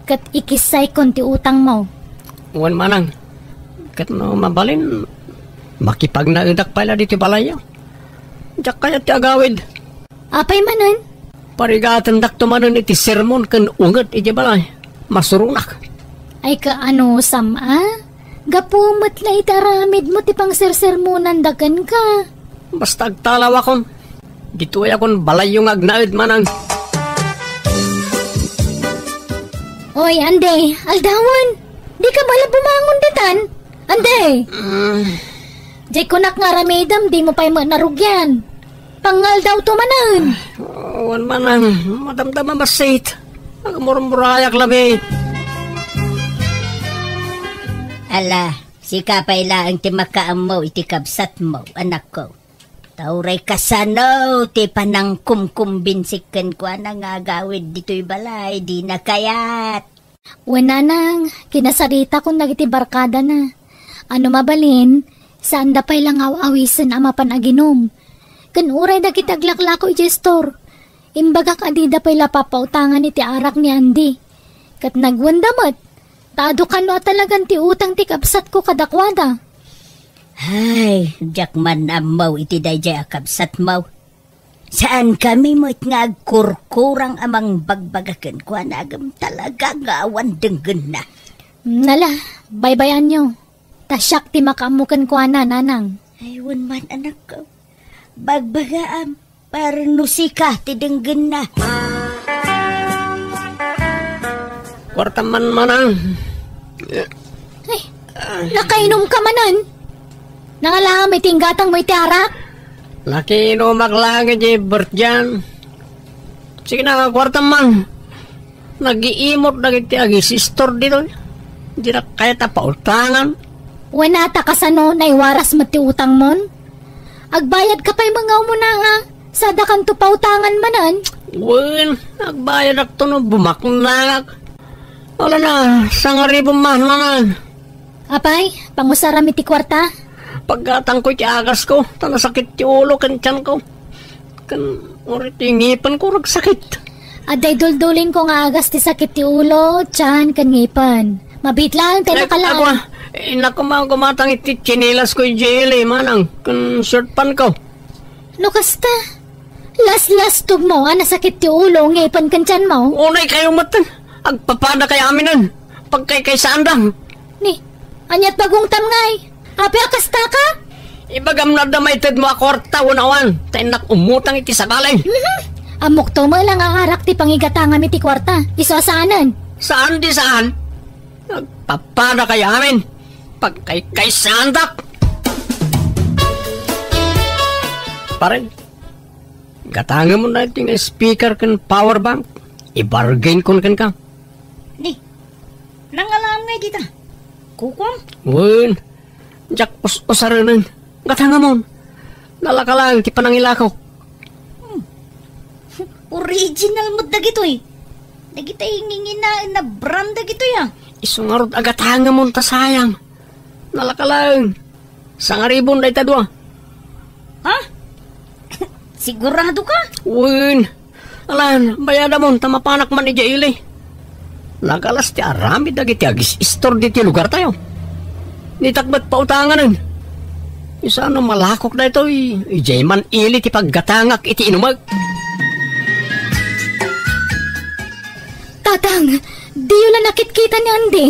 ket ikissaykon ti utangmo. Wen, Manang, ket no mabalin, makipagnaedak pay la ditoy balayyo. Diak kayat ti agawid. Apay manen? Parigatendakto manen iti sermon ken unget idiay balay. Masuronak. Ay, kaano, Sam, a? Gapu met la iti aramidmo ti pangsersermonanda kenka. Basta agtalawakon. Ditoyakon balayyo nga agnaed, Manang. Oy, Andy, aldawen. Dika bala bumangon ditan? Andy! Mm. Diay kunak nga aramidem, dimo pay met narugian. Pangaldawto manen. Wen, Manang, madamdama bassit. Agmurmurayak labi. Ala, sika pay laeng ti makaammo iti kabsatmo, anakko. Ta uray kasano ti panangkumkumbinsi kenkuana nga agawid ditoy balay, dina kayat. Wen, Nanang, kinasaritakon dagiti barkadana. Ano mabalin, saanda pay la nga aw-awisen a mapan aginum. Ken uray dagiti aglaklako idiay istor, imbagak a dida pay la papautangan iti arak ni Andy. Ket nagwenda met, ta adu kano a talagan ti utang ti kabsatko kadakuada. Ay, diak man ammo iti daydiay a kabsatmo. Saankami met nga agkurkurang a mangbagbaga kenkuana ngem talaga nga awan denggenna. Nala, baybay-anyo. Ta siak ti makaammo kenkuana, Nanang. Ay, wen man, anakko. Bagbagaam, para no sika ti denggenna. Kuarta man, Manang. Ay, nakainumka manen? Nangalaam iti inggatangmo iti arak? Nakiinumak laeng iti birthday-an. Sige na, kuarta man. Nagiimot dagiti agisistor ditoy. Dida kayat a pautangan. Wen, ta kasano, naiwaras met ti utangmon? Agbayadka pay met nga umuna, a? Sadakanto pautangan manen? Wen, agbayadakto no bumaknangak. Wala na, sangaribu man, Manang. Apay, pangusaram iti kuarta? Paggatangko iti agasko, ta nasakit ti ulo ken tianko. Ken uray ti ngipenko ragsakit. Adda iduldulinko nga agas ti sakit ti ulo, tian, ken ngipen. Mabiit laeng ti nakalaan. Agwa, innak koma gumatang iti tsinilasko idiay ili, Manang, ken short pantko. No kasta, laslastogmo a nasakit ti ulo, ngipen ken tianmo. Unay kayo met, agpapada kay aminen. Pagkaykaysaanda. Ni, aniat bagungtam ngay? Apay a kasta ka? Ibagam no adda maitedmo a kuarta wenno awan, ta innak umutang iti sabali. Mhm. Ammokto met la nga arak ti pangigatangam iti kuarta. Isu a saanen. Saan di saan? Agpapada kay amin. Pagkaykaysaandak. Pare, Gatangemon daytoy nga speaker ken power bank. Ibargain kon kenka. Di, nangalaam ngay dita. Kukuam? Wen, diak us-usarenen. Gatangemon. Nalaka laeng ti panangilakok. Hmm. Original met dagitoy. Dagiti nginginaen a brand dagitoy, ah. Isu ngarud a gatangemon ta sayang. Nalaka laeng. Sangaribon dayta dua. Ha? Sigurado ka? Wen. Alan, bayadamon ta mapanak man idiay ili. Nagalas ti aramid dagiti agis-istor diti lugartayo. Nitak met pautanganen. Isano malakok daytoy, idiay man ili ti paggatangak iti inumek. Tatang, diyo la nakitkita ni Andy?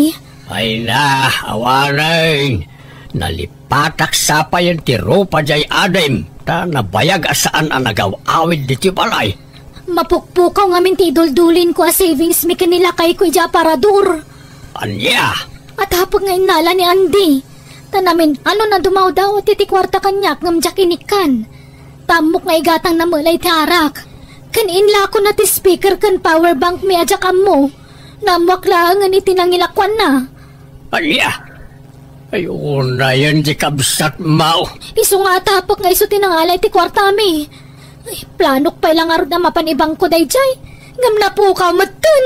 Ay na, awanen. Nalipatak sa payen ti rupa diay adim, ta nabayag a saan a nagaw-awid ditoy balay. Mapukpukaw ngamin ti iduldulinko a savings mi ken ni lakayko idiay aparador. Ania? Atapek nga innala ni Andy. Ta namin-anon a dumawdaw ti, ti kuarta kaniak ngem diak inikkan. Ta ammok nga igatangna met la iti arak. Ken inlakona ti speaker ken power bank mi a diak ammo. Naammoak laengen iti nangilakuanna. Ania? Ay, unayen ti kabsatmo. Isu nga atapek nga isu ti nangala iti kuartami. Ay, planok pay la ngarud a mapan ibangko daydiay. Ngem napukaw metten.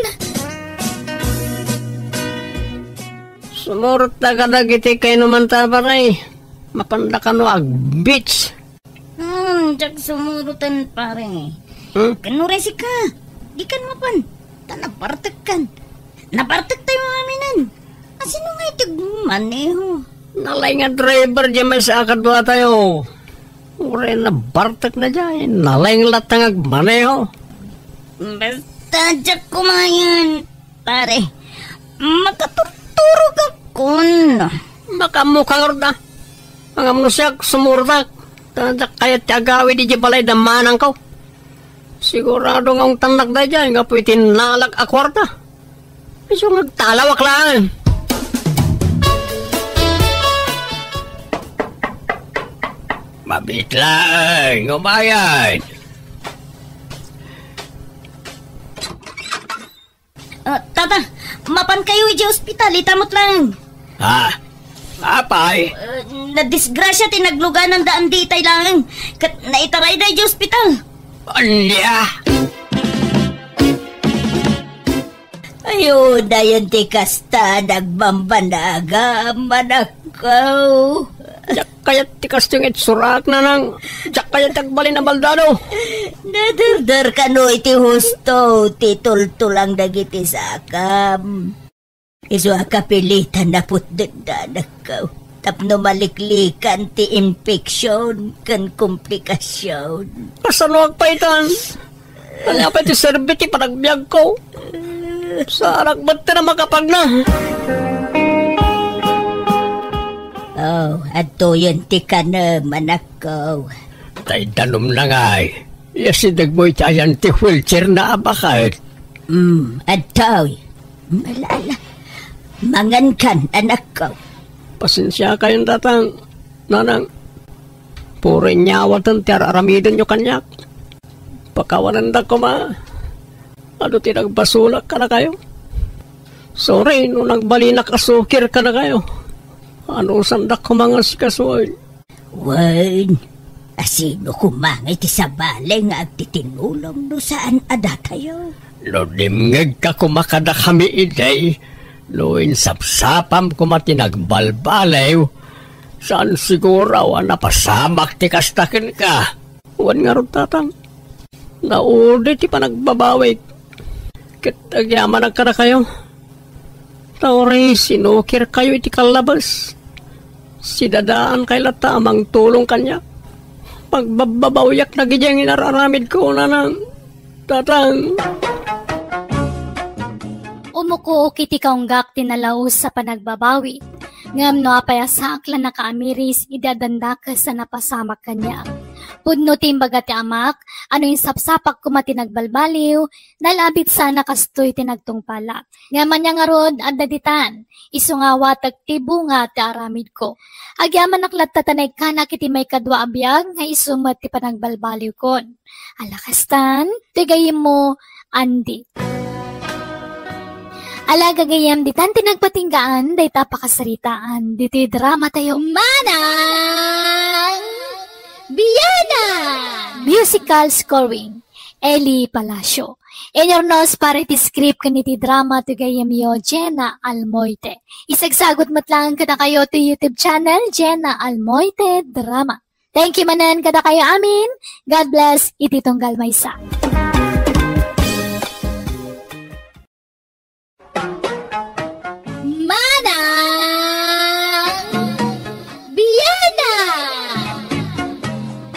Sumurot ta kadagiti kainumanta, pare. Mapanda kano ag-beach. Hmm, diak sumuroten, pare. Hmm? Ken no resi ka, dikan mapan. Ta nabartekkan. Nabartek tayo aminen. Asino nga iti agmaneho? Nalaing nga driver diay maysa a kaduatayo. Uray nabartek na diay, nalaing latta nga agmaneho. Basta diak kumayan. Pare, makaturturog akon. Makaammo ka ngarud a. Ngem no siak, sumurotak. Ta diak kayat ti agawid idiay balay da manangko. Sigurado nga ungtannak daydiay, gapu iti nalak a kuarta. Isu nga agtalawak laeng. Mabit laeng, umayen. Ah, tata, mapan kayo idiay ospital, ita met laeng. Ah, apay? Ah, nadisgrasya ti nagluganan da Andy itay laeng. Ket naitarayda idiay ospital. Ania? Ayo, dayon ti kasta, nagbambanagam, anakko. Diak kayat ti kastoy nga itsurak, nanang. Diak kayat ti agbalin a baldado. Nadurdor kano iti husto ti tultulang dagiti sakam. Isu a kapilitan a putdekda, anakko. Tapno maliklikan ti infeksyon ken komplikasyon. Kasanoak pay tan? Ania pay ti serbi ti panagbiagko? Saanak met ti makapagna. Oh, adtoyen ti kanem, anakko. Tay danum na ngay. Iyasidegmo iti ayan ti wheelchair na a baket. Hmm, adtoy. Malala. Mangankan, anakko. Pasensiakayon, tatang, nanang. Puro inyawaten ti ar-aramidenyo kaniak. Pakawanendak koma. Adu ti nagbasolak kadakayo. Sorry no nagbalinak a sukir kadakayo. Anusandak koma nga asikasuon. Wen, asino koma nga iti sabali nga agtitinulong no saan a datayo? No dimngegka koma kadakami idi, no insapsapam koma ti nagbalbaliw, saan siguro a napasamak ti kasta kenka. Wen ngarud, tatang, naudi ti panagbabawik. Ket agyamanak kadakayo. Ta uray sinukirkayo iti kallabes. Sidadaankay latta a mangtulong kaniak. Pagbabbabawiak dagiti ngar-aramidko, nanang, tatang. Umukuok iti kaunggak ti nalaus a panagbabawi. Ngem no apay a saak la nakaamiris idi addandakes a napasamak kaniak. Pudno ti imbaga ti amak, a no insapsapak koma ti nagbalbaliw, nalabit sana kastoy ti nagtungpalak. Ngem ania ngarud, adda ditan, isu nga awatek ti bunga ti aramidko. Agyamanak latta ta naikkanak iti maikadua a biag nga isu met ti panagbalbaliwkon. Ala kastan, ti gayyemmo, Andy. Ala gagayyem, ditan ti nagpatinggaan dayta a pakasaritaan ditoy drama tayo. Manang Biana! Musical scoring, Eli Palacio. Inyurnos para iti script ken iti drama ti gayyemyo, Jenna Almoite. Isagsagut met laeng kadakayo ti YouTube channel, Jenna Almoite Drama. Thank you manen kadakayo amin. God bless iti tunggal maysa. Manang Biana!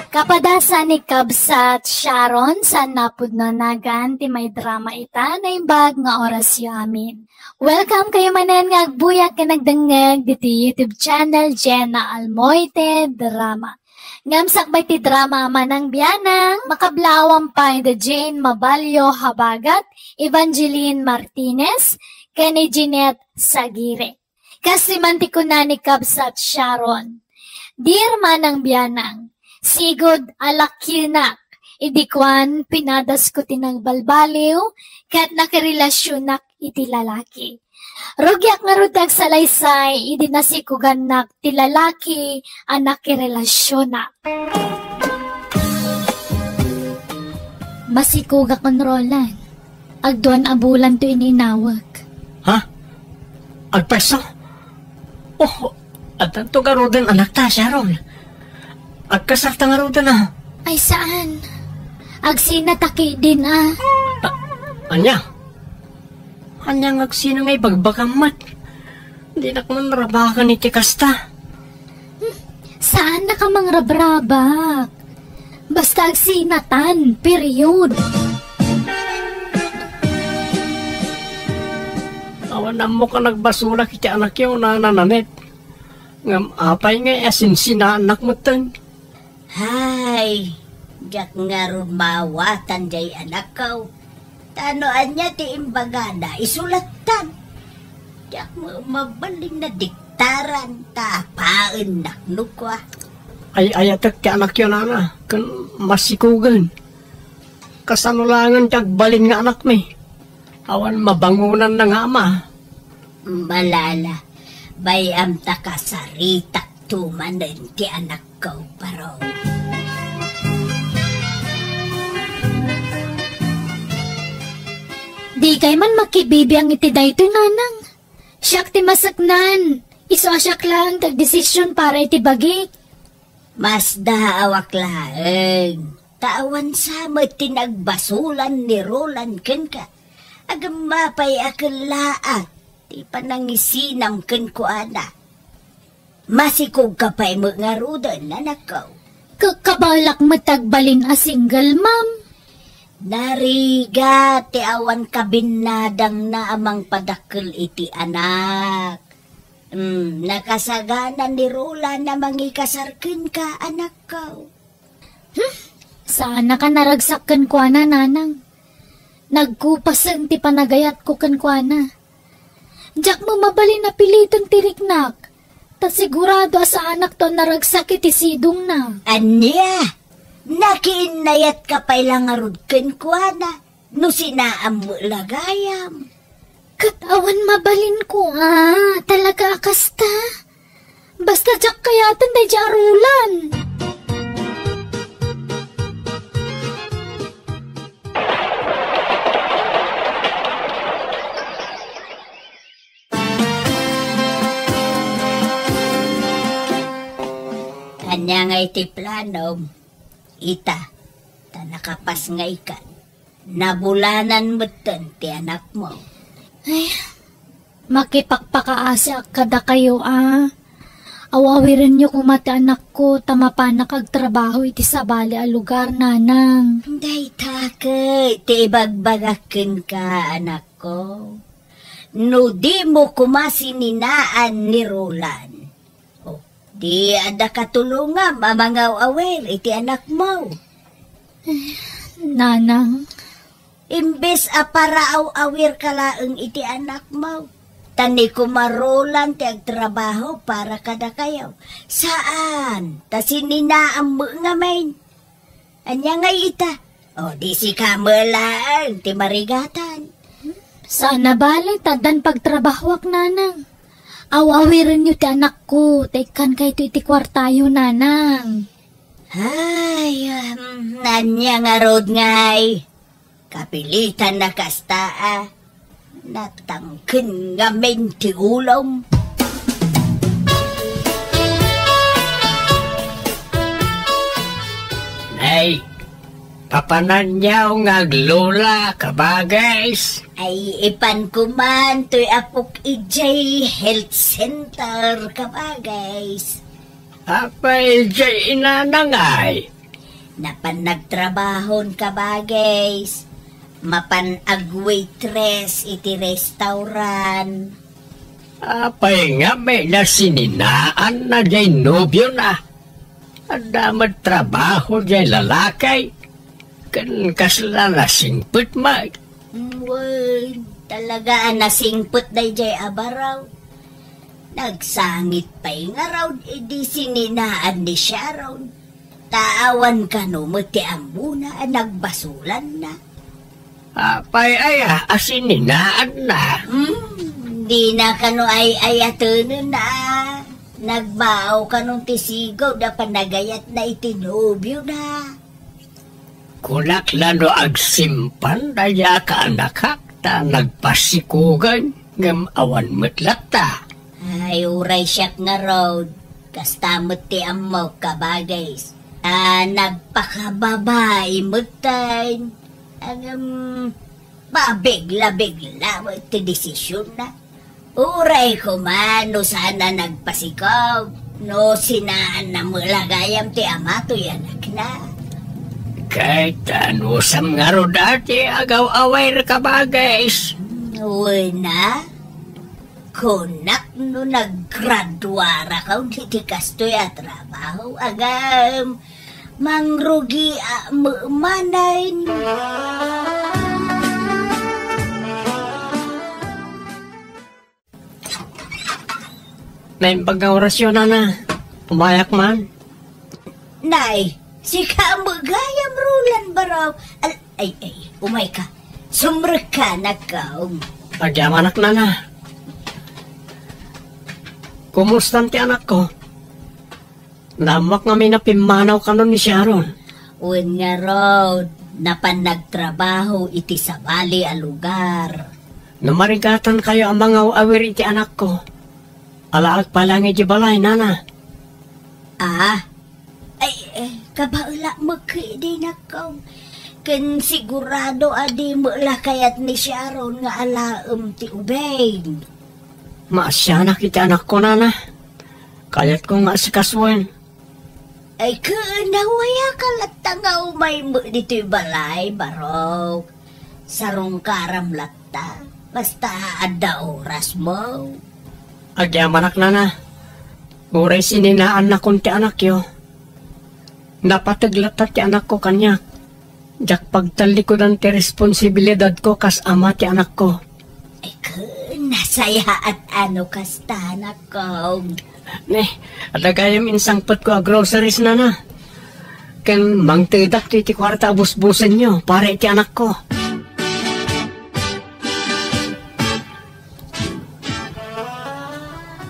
Kapadasan ni Kabsat Sharon, saan napudno nagan ti may drama ita, naimbag nga orasyo amin. Welcome kayo manen nga agbuyak ken agdengngeg ditoy YouTube channel Jenna Almoite Drama. Ngem sakbay ti drama Manang Bianang, makablaawan pay da Jane Mabalio Habagat, Evangeline Martinez, ken ni Jeanette Sagire. Kas man ti kuna ni Kabsat Sharon, Dear Manang Bianang, sigud a lakyenak, idi kuan pinadasko ti nagbalbaliw, ket nakirelasionak iti lalaki. Rugiak ngarud ti agsalaysay idi nasikugannak ti lalaki a nakirelasionak. Masikugak, Roland. Agduan a bulan to ininawek. Ha? Agpayso? Oh, addanto garuden anakta, Sharon. Agkasarta ngaruden a. Ay, saan? Agsina ta ketdin a. A-, ania? Ania nga agsina nga ibagbagam met? Dinak man rabakan iti kasta. Hmm, saannak a mangrabrabak. Basta agsinatan, period. Awan ammok a nagbasolak iti anakyo, Nana Nanette. Ngem apay nga asinsinaannak metten? Hay, diak ngarud maawatan jay anakko. Ta no ania ti imbagana, isu latta. Diak ma-, mabalin a diktaran ta apaennak no kua. Ay-ayatek ti anakyo, Nana, ken masikugen. Kasano laengen ti agbalin nga anakmi? Awan mabangonanna nga ama. Malala, bay-am ta kasaritakto manen ti anakko, baro. Dikay man makibibiang iti daytoy, Nanang. Siak ti maseknan. Isu a siak laeng ti agdesisyon para iti bagik. Masdaawak laeng. Ta awan sa met ti nagbasolan ni Roland kenka. Agem mapay a kellaak ti panangisinam kenkuana. Masikogka pay met ngaruden, anakko. Ka-, kabalak met agbalin a single mom. Narigat ti awan kabinnadangna a mangpadakkel iti anak. Hmm, nakasagana ni Roland a mangikasar kenka, anakko. Hmm, saannak a naragsak kenkuana, Nanang. Nagkupasen ti panagayatko kenkuana. Diak met mabalin a piliten ti riknak, ta sigurado a saanakto a naragsak iti sidongna. Ania? Nakiinnayatka pay la ngarud kenkuana? No sinaam met la gayam. Ket awan mabalinko a, talaga a kasta. Basta diak kayaten daydiay a Roland. Ania ngay ti planom? Ita, ta nakapasngaykan. Nabulanan metten ti anakmo. Ay, makipakpakaasiak kadakayo a. Aw-awirenyo koma ti anakko ta mapanak agtrabaho iti sabali a lugar, Nanang. Dayta ket ti ibagbagak kenka, anakko. No dimo koma sininaan ni Roland, o, Di adda katulongam a mangaw-awir iti anakmo. Nanang. Imbes a paraaw-awirka laeng iti anakmo, ta ni Kumarolan ti agtrabaho para kadakayo. Saan, ta sininaam met ngamin. Ania ngay ita? O, di sika met laeng ti marigatan. Saan a bale, ta addan pagtrabahoak, nanang. Aw-awirenyo ti anakko, ta ikkankayto iti kuartayo, nanang. Ay, um, ania ngarud ngay? Kapilitan na kasta a. Natangken ngamin ti ulom. Nay, papananyaw nga aglola, kabagays. Ay, ipan kuman toy apok idiay health center, kabagays. Apay, idiay inanangay? Napan nagtrabahon, kabagays. Mapan agwaitress iti restaurant. Apay ngamin a sininaanna diay nobiona? Adda met trabaho diay lalaki. Ken kasla nasingpet met. Wen, talaga a nasingpet daydiay a baro. Nagsangit pay ngarud idi sininaan ni Sharon. Ta awan kano met ti ammona a nagbasolanna. Apay aya a sininaanna? Hmm, dina kano ay-ayatenen a nagbao kano ti sigud a panagayatna iti nobiona. Kunak la no agsimpan dayta a kaanakak ta nagpasikugen ngem awan met latta. Ay, uray siak ngarud, kasta met ti ammok, kabagays, a nagpakababai metten. Ngem, mabigla-bigla met ti desisionna. Uray koma no saan a nagpasikog, no sinaanna met la gayam ti ama toy anakna. Ket anusam ngarud a ti agaw-awir, kabagays? Wen a, kunak no naggraduarakon iti kastoy a trabaho, agam, mangrugiak met manen. Naimbag nga orasyo, nana. Umayak man. Nay, sika met gayam, Roland, baro. Al-, ay, ay, umayka. Sumrekka, anakko. Agyamanak, nana. Kumustan ti anakko? Naammoak ngamin a pimmanaw kano ni Sharon. Wen ngarud, napan nagtrabaho iti sabali a lugar. No marigatankayo a mangaw-awir iti anakko, alaek pay laeng idiay balay, nana. Ah? Ay, eh, kabaelak met idi, anakko. Ken sigurado a di met la kayat ni Sharon nga alaem ti ubing. Maasianak iti anakko, nana. Kayatko nga asikasuen. Ay, ken, awayak latta nga umay met ditoy balay, barok. Sarungkaram latta. Basta adda orasmo. Agyamanak, nana. Uray sininaannakon ti anakyo, napateg latta ti anakko kaniak. Diak pagtallikudan ti responsibilidadko kas ama ti anakko. Ay, ken, nasayaat a no kasta, anakko. Ne, adda gayam insangpetko a groceries, nana. Ken mangtedak ti, ti kuarta a busbusenyo para iti anakko.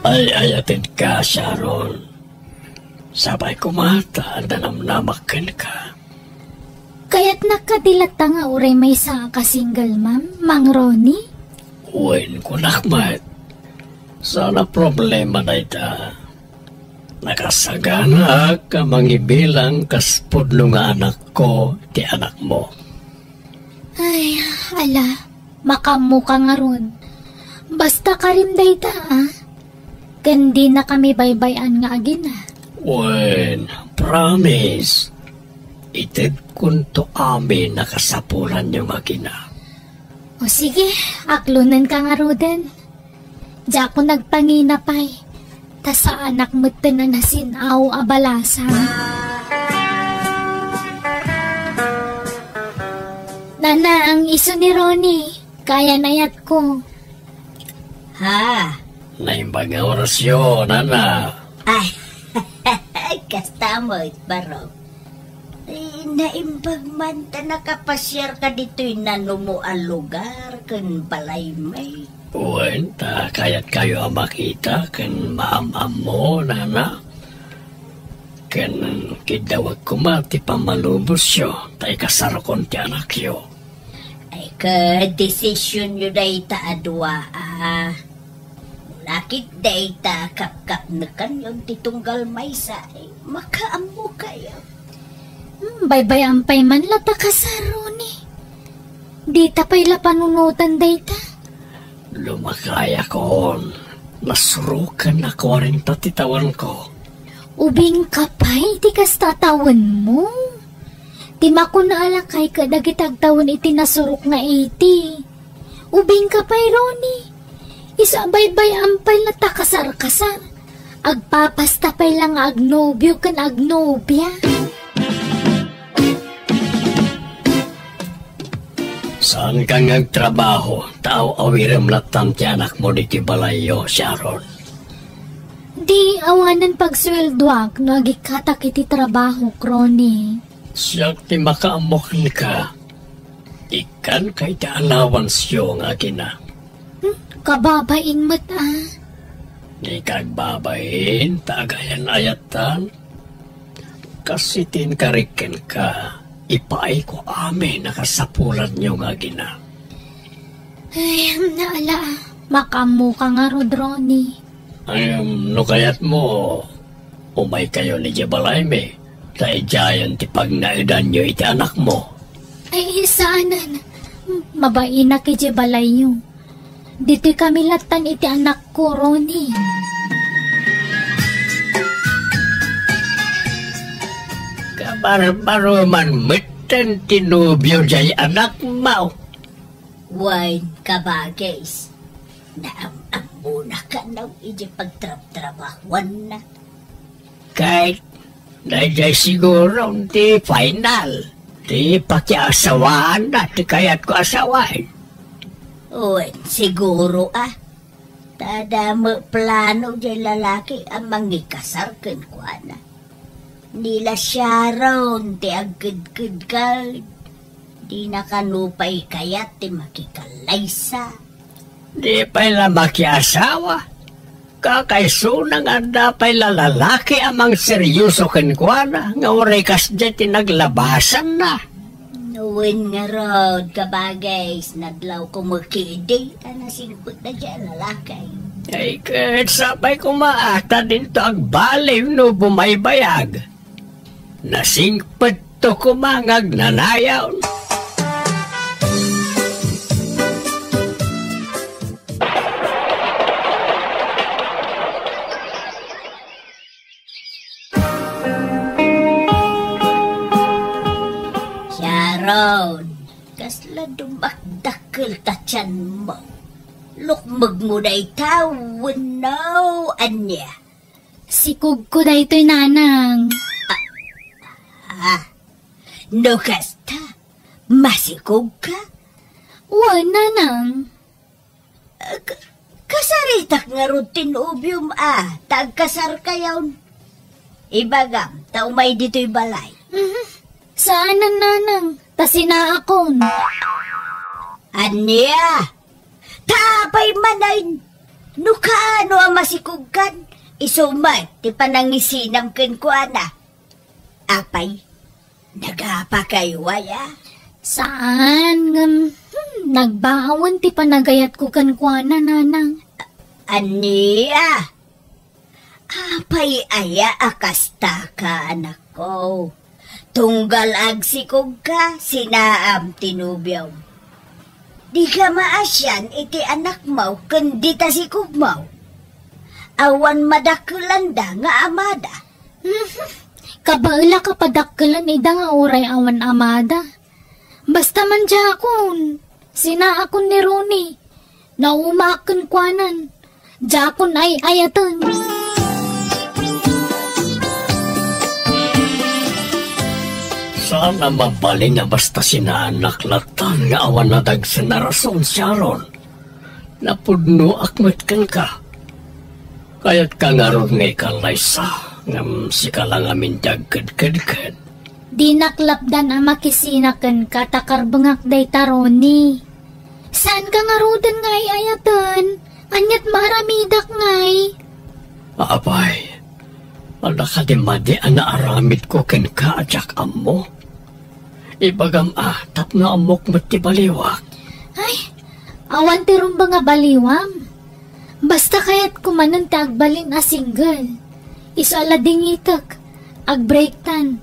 Ay-ayatenka, Sharon. Sapay koma ta adda namnamak kenka. Kayatnak kadi latta nga uray maysa a ka-single mom, Mang Ronnie? Wen, kunak met. Saan a problema dayta. Nakasaganaak a mangibilang kas pudno nga anakko ti anakmo. Ay, ala, makaammoka ngarud. Basta karim dayta, a. Ken dinakami baybay-an nga agina. Wen, promise. Itedkonto amin a kasapulanyo nga agina. O sige, aklonenka ngaruden. Diakon agpangina pay. ta saanak metten a nasin-aw a balasa. Nanang, isu ni Ronnie, kayan-ayatko. Ha? Naimbag nga orasyo, nana. Ay, kasta met, Barok. Eh, naimbag man ta nakapasiarka ditoy nanumo a lugar ken balaymi. Wen, ta kayatkayo a makita ken maam-ammo, nana. Ken kiddawek koma ti pammalubosyo, ta ikasarkon ti anakyo. Ay, ket desisionyo dayta a dua, a. Lakit dayta kapkapnekanyon ti tunggal maysa, ay, makaammokayo. Hmm, baybay-am pay man la ta kasar, Ronnie. Dita pay la panunotan dayta. Lumakayakon. Nasuroken a kuarenta ti tawenko. Ubingka pay ti kasta a tawenmo? Ti makuna a lakay ket dagiti agtawen iti nasurok nga eighty. Ubingka pay, Ronnie. Isu a baybay-am pay la ta kasar-kasar. Agpapasta pay la nga agnobio ken agnobia. Saanka nga agtrabaho, ta aw-awirem lattan ti anakmo ditoy balayyo, Sharon. Di awanen pagsueldoak no agikkatak iti trabahok, Ronnie. Siak ti makaammo kenka. Ikkanka iti allowanceyo nga agina. Hmm, kababain met, a. Dika agbabain, ta agayan-ayattan. Kas iti inkarik kenka, ipaayko amin a kasapulanyo nga agina. Ay, naala, makaammoka ngarud, Ronnie. Ay, um, no kayatmo, umaykayon idiay balaymi, ta idiayen ti pagnaedanyo iti anakmo. Ay, saanen. Mabainak idiay balayyo. Ditoy kami lattan iti anakko, Ronnie. Kabarbaro man metten ti nobio diay anakmo. Wen, kabagis, naam-ammona kano idiay pagtrabtrabahuanna. Ket daydiay siguro ti final ti pakiasawaanna ti kayatko a sawen. Wen, siguro a. Ta adda met plano diay lalaki a mangikasar kenkuana. Ni la Sharon ti agkedkedka. Dina kano pay kayat ti makikallaysa. Di pay la makiasawa. Kakaisuna nga adda pay la lalaki a mangseryoso kenkuana nga uray kasdiay ti naglabasanna. Wen ngarud, kabagis, nadlawko met ketdi a nasingpet daydiay a lalaki. Ay, ket sapay koma a ta dinto agbaliw no bumaybayag. Nasingpetto koma nga agnanayon. Sharon, kasla dumakdakkel ta tianmo. Lukmegmo dayta wenno ania? Sikogko daytoy, nanang. Ah, no kasta, masikogka? Wen, nanang. K-, kasaritak ngarud ti nobiom a, ta agkasarkayon. Ibagam, ta umay ditoy balay. Mhm. Saanen, nanang, ta sinaakon. Ania? Ta apay manen, no kaano a masikogkan, isu met ti panangisinam kenkuana. Apay, nagapakayo aya? Saan, ngem, hmm, nagbawen ti panagayatko kenkuana, nanang. Ania? Apay aya a kastaka, anakko? Tunggal agsikogka, sinaam ti nobiom. Dika maasian iti anakmo ken dita sikogmo. Awan madakkelanda nga amada. Mhm. Kabaelak a padakkelen ida nga uray awan amada. Basta man diakon, sinaakon ni Ronnie. Naumaak kenkuanan. Diakon ay-ayaten. Saan a mabalin a basta sinaanak lattan nga awan a dagsen a rason, Sharon. Napudnoak met kenka. Kayatka ngarud nga ikallaysa, ngem sika la ngamin ti agkedkedked. Dinak lapdan a makisina kenka ta karbengak dayta, Ronnie. Saanka ngaruden nga ay-ayaten? Ania't maaramidak ngay? Apay, adda kadi madi a naaramidko kenka a diak ammo? Ibagam a, tapno ammok met ti baliwak. Ay, awan ti rumbeng a baliwam. Basta kayatko manen ti agbalin a single. Isu a ladingitek, agbreaktan.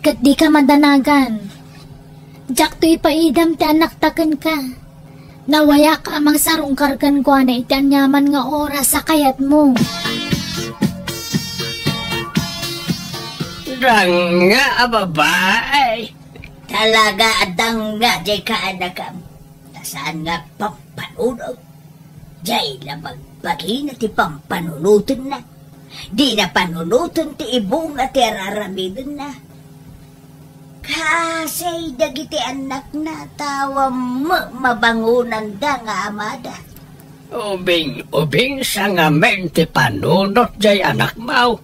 Ket dika madanagan. Diakto ipaidam ti anakta kenka. Nawayak a mangsarungkar kenkuana iti aniaman nga oras a kayatmo. Danga a babae. Talaga a danga jay kaanakam. Ta saan nga pampanunot. Jay la bagbagina ti pampanunotenna. Dina panunoten ti ibunga ti ar-aramidenna. Kasay dagiti annakna, ta awan met mabangonanda nga amada. Ubing-ubing sa ngamin ti panunot jay anakmaw.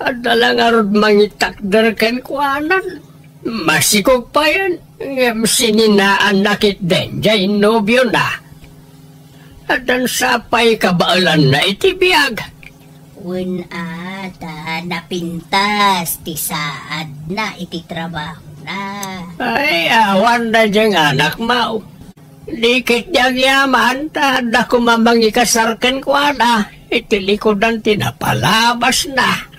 Adda la ngarud mangitakder kenkuanan. Masikog payen, ngem sininaanna ketdin jay nobiona. Addan sa pay kabaelanna iti biag. Wen a, ta napintas ti saadna iti trabahona. Ay, awan da diay nga anakmaw. Di ketdi agyaman, ta adda koma mangikasar kenkuana iti likudan ti napalabasna.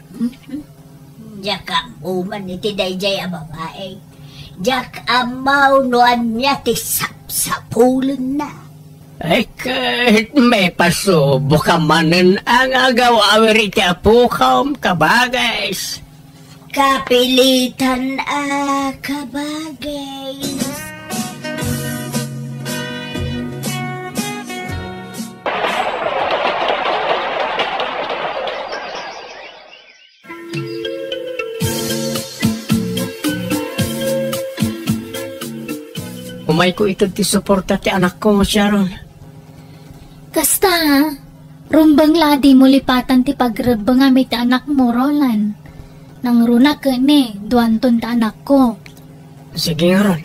Diak ammo man iti daydiay a babae. Diak ammo no ania ti sapsapulenna. Ay, ket maipasuboka manen a nga agaw-awir iti apokam, kabagis. Kapilitan a kabagis. Umayko ited ti suporta ti anakko, Sharon. Kasta, rumbeng la a dimo lipatan ti pagrebbengam iti anakmo, Roland. Nangruna ket ni, duanton ti anakko. Sige ngarud.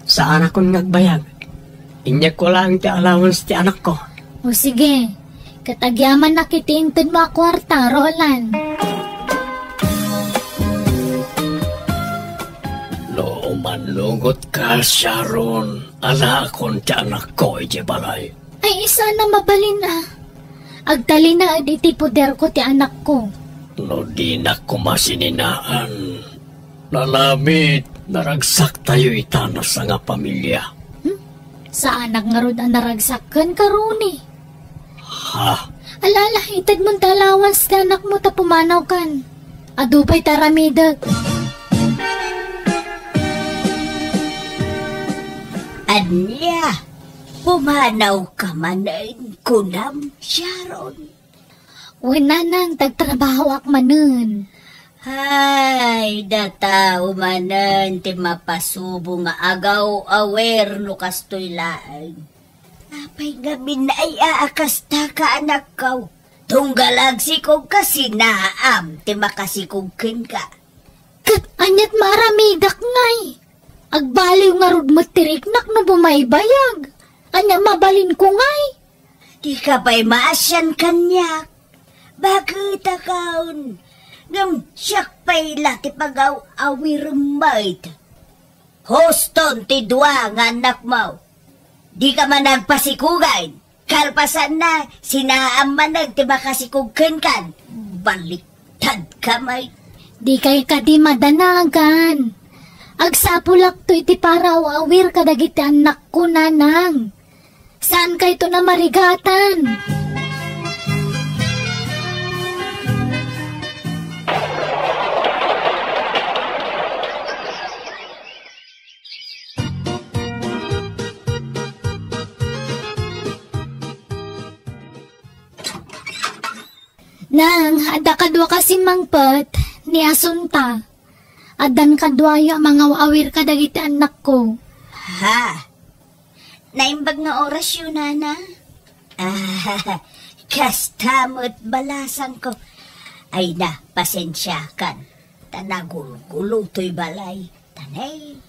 Saanakon nga agbayag. Inyegko laeng ti allowance ti anakko. O sige, ket agyamanak iti intedmo a kuarta, Roland. No umannugotka, Sharon, alaakon ti anakko idiay balay. Ay, saan a mabalin a. Agtalinaed iti poderko ti anakko. No dinak koma sininaan, nanamit, naragsaktayo ita a sangapamilia. Hmm? Saanak ngarud a naragsak kenka, Ronnie. Ha? Ala, ala, itedmon ti allowance ti anakmo ta pumanawkan. Adu pay ti aramidek. Ania? Pumanawka manen, kunam, Sharon? Wen, nanang, ta agtrabahoak manen. Hay, data manen ti mapasubo nga agaw-awir no kastoy laeng. Apay ngamin ay aakastaka, anakko? Tunggal agsikogka, sinaam ti makasikog kenka. Ket ania't maaramidak ngay? Agbaliw ngarud met ti riknak no bumaybayag. Ania mabalinko ngay? Dika pay maasian kaniak. Baket a kaon, ngem siak pay la ti pagaw-awirem met. Huston ti dua nga annakmo. Dika man agpasikugan. Kalpasanna, sinaam manen ti makasikog kenkan. Baliktadka met. Dikay kadi madanagan. Agsapulakto iti paraaw-awir kadagiti annakko, nanang. Saankayton a marigatan. Nang, adda kaduaka simmangpet, ni Asunta. Addan kaduayo a mangaw-awir kadagiti annakko. Ha? Naimbag nga orasyo, nana? Ah, kasta met balasangko. Ay na, pasensiakan. Ta nagulgulo toy balay. Tanay,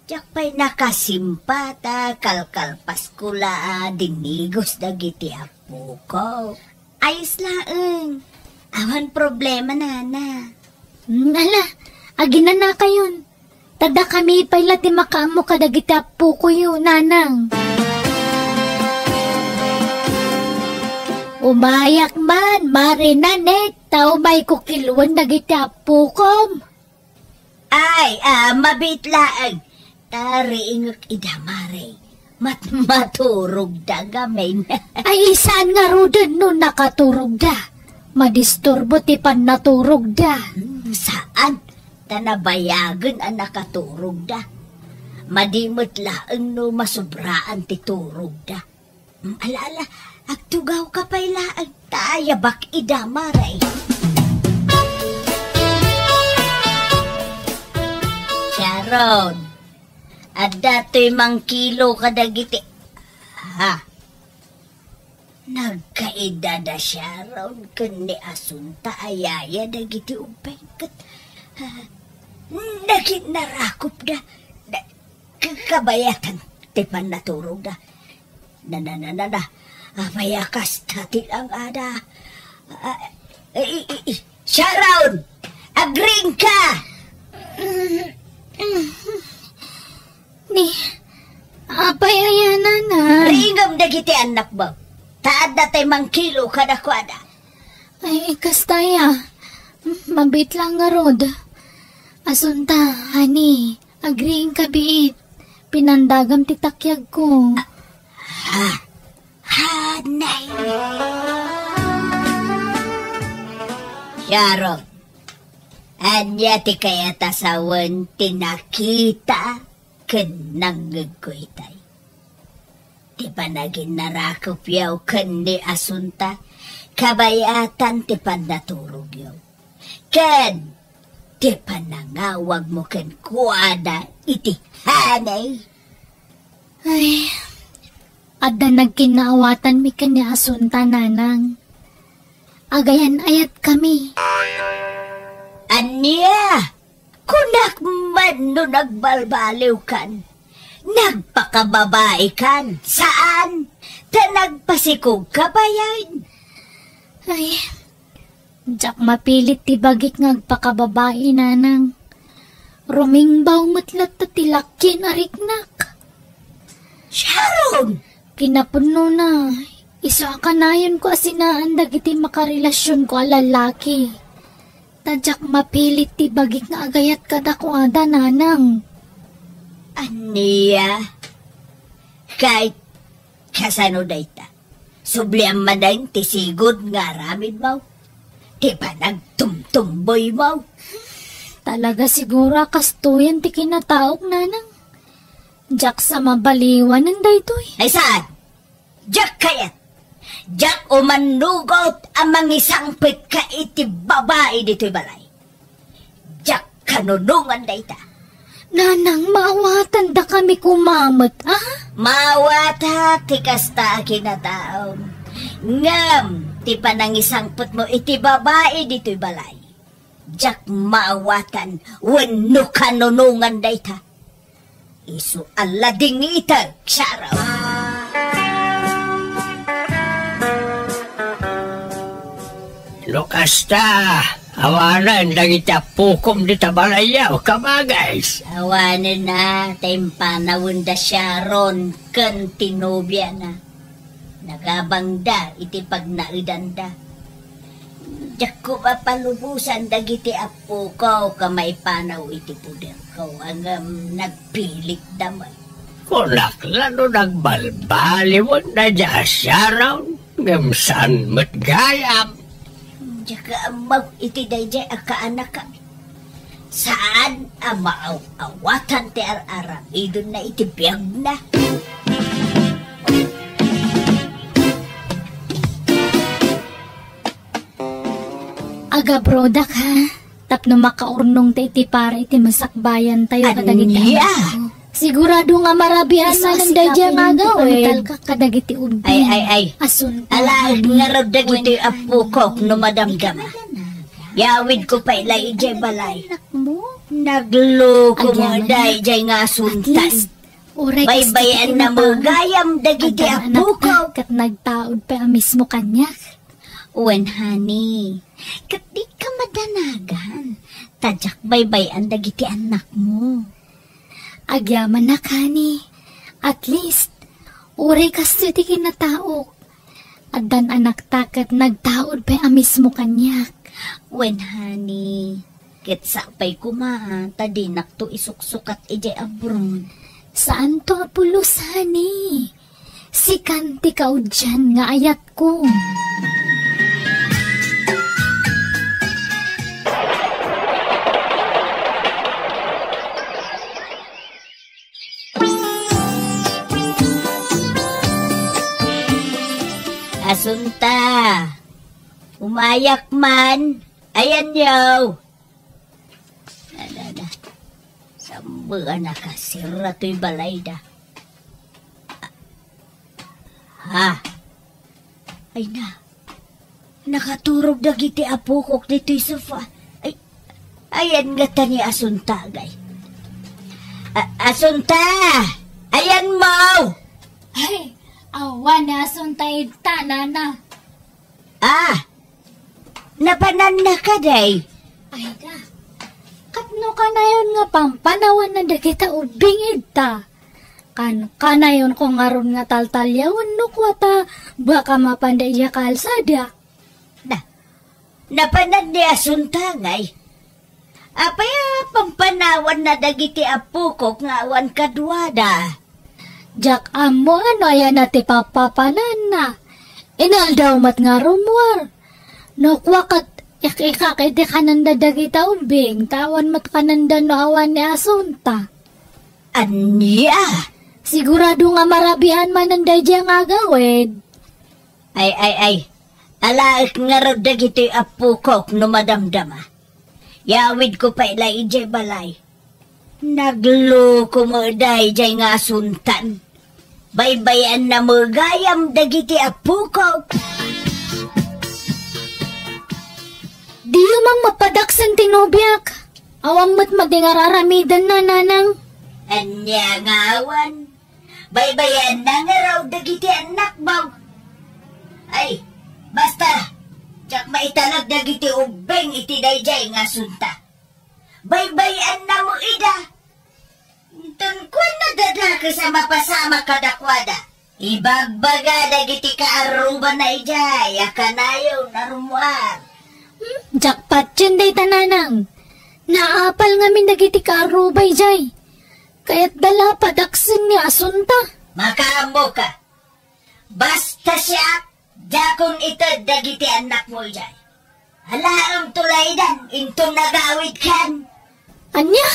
diak pay nakasimpata, kalkalpasko la a dinigos dagiti apoko. Ayos laeng. Awan problema, nana. Hmm, ala, aginanakayon. Ta dakami pay la ti makaammo kadagiti appokoyo, nanang. Umayak man, Mare Nanette, ta umayko kiluen dagiti appokom. Ay, ah, mabiit laeng. Ta riingek ida, Mare. Mat-, maturogda ngamin. Ay, saan ngaruden no nakaturogda? Madisturbo ti pannaturogda. Hmm, saan? Ta nabayagen a nakaturogda. Madi met laeng no masubraan ti turogda. Hmm, ala, ala, agtugawka pay laeng. Ta ayabak ida, Mare. Sharon, adda toy mangkilo kadagiti, ha? Nagkaidada Sharon ken ni Asunta a yaya dagiti ubbing ket, ah, naginnarakopda. Na-, ka-, kabayatan ti pannaturogda. Na, na, na, na, na. Apay a kasta ti langada? Ah, i, i, i, Sharon! Agriingka! Ni, apay aya, nana? Riingem dagiti annakmo. Ta adda tay mangkilo kadakuada. Ay, kasta aya. Mabiit la ngarud. Asunta, honey, agriingka biit. Pinandagam ti takiagko. Ha? Hanay. Sharon, ania ti kayat a sawen ti nakita ken nangngegko itay? Ti panaginnarakopyo ken ni Asunta, kabayatan ti pannaturogyo. Ken ti panangawagmo kenkuana iti hanay. Ay, adda nagkinnaawatanmi ken ni Asunta, nanang. Agayan-ayatkami. Ania? Kunak man no nagbalbaliwkan. Nagpakababaikan. Saan? Ta nagpasikogka bayan. Ay, diak mapilit ti bagik nga agpakababai, nanang. Rumingbaw met latta ti lakien a riknak. Sharon! Kinapudnona, isu a kanayonko a sinaan dagiti makarelasionko a lalaki. Ta diak mapilit ti bagik nga agayat kadakuada, nanang. Ania? Kay, kasano dayta? Sublian manen ti sigud nga aramidmo? Ti panagtumtumboymo? Talaga siguro a kastoyen ti kinataok, nanang. Diak sa mabaliwanen daytoy. Ay saan? Diak kayat. Diak umannugot a mangisangpetka iti babai ditoy balay. Diak kanunongan dayta. Nanang, maawatandakami koma met, a? Maawatak ti kasta a kinataom. Ngem ti panangisangpetmo iti babai ditoy balay, diak maawatan wenno kanunongan dayta. Isu a ladingitek, Sharon. No kasta, awanen dagiti appokom dita balayyo, kabages. Awanen a, ta impanawenda Sharon ken ti nobiana. Nagabangda iti pagnaedanda. Diakko papalubosan dagiti appoko ken maipanaw iti poderko, ngem nagpilikda met. Kunak la no nagbalbaliwen daydiay a Sharon, ngem saan met gayam. Diak ammo iti daydiay a kaanakami. Saan a maaw-awatan ti ar-aramidenna iti biagna. Agabrodak, ha? Tapno makaurnong ta iti para iti masakbayan tayo kadagiti anakko. Sigurado nga marabian manen daydiay nga agawid. Kadagiti ubbing. Ay, ay, ay. Asunta. Alaek ngarud dagiti appokok no madamdama. Yawidko pay la idiay balay. Nagluko mo daydiay nga asuntan. Uray, baybay-anna met gayam dagiti appokok. Ket nagtaud pay a mismo kaniak. Wen, honey. Ket dika madanagan. Ta diak baybay-an dagiti annakmo. Agyamanak, honey. At least, uray kastoy ti kinataok. Addan anakta ket nagtaud pay a mismo kaniak. Wen, honey. Ket sapay koma ta dinakto isuksukat idiay abroad. Saanto a pulos, honey. Sikan ti kaudian nga ayatko. Asunta, umayak man. Ayanyo. Ada, ada. Sambean a kasirra toy balayda. Ha? Ay na. Nakaturog dagiti appokok ditoy sofa. Ay, ayan ngata ni Asunta, agay. A-, Asunta! Ayanmo! Ay, awan ni Asunta ita, nana. Ah! Napananna kadi? Ay da. Ket no kanayon nga pampanawanna dagita ubbing ita. Kan-, kanayonko ngarud nga taltaliawen no kua ta baka mapanda idiay kalsada. Na, napanan ni Asunta, ngay. Apay a pampanawanna dagiti appokok nga awan kaduada? Diak ammo no ayanna ti papapananna. Inaldaw met nga rummuar. No kua ket ik-ikak iti kanenda dagita ubbing, ta awan met kanenda no awan ni Asunta. Ania? Sigurado nga marabian manen daydiay nga agawid. Ay, ay, ay. Alaek ngarud dagitoy appokok no madamdama. Yawidko pay la idiay balay. Nagluko met daydiay nga asuntan. Baybay-anna met gayam dagiti appokok. Diyo man mapadaksen ti nobiak. Awan met madi nga ar-aramidenna, nanang. Ania nga awan? Baybay-anna ngarud dagiti annakmo. Ay, basta, diak maitalek dagiti ubbing iti daydiay nga asunta. Baybay-anna met ida. Inton kuana, dakes a mapasamak kadakuada. Ibagbaga dagiti kaarrubana idiay a kanayon a rummuar. Hmm, diak patien dayta, nanang. Naapal ngamin dagiti kaarruba idiay. Kayatda la padaksen ni asunta. Makaammoka. Basta siak, diakon ited dagiti annakmo idiay. Alaemto la idan inton nagawidkan. Ania?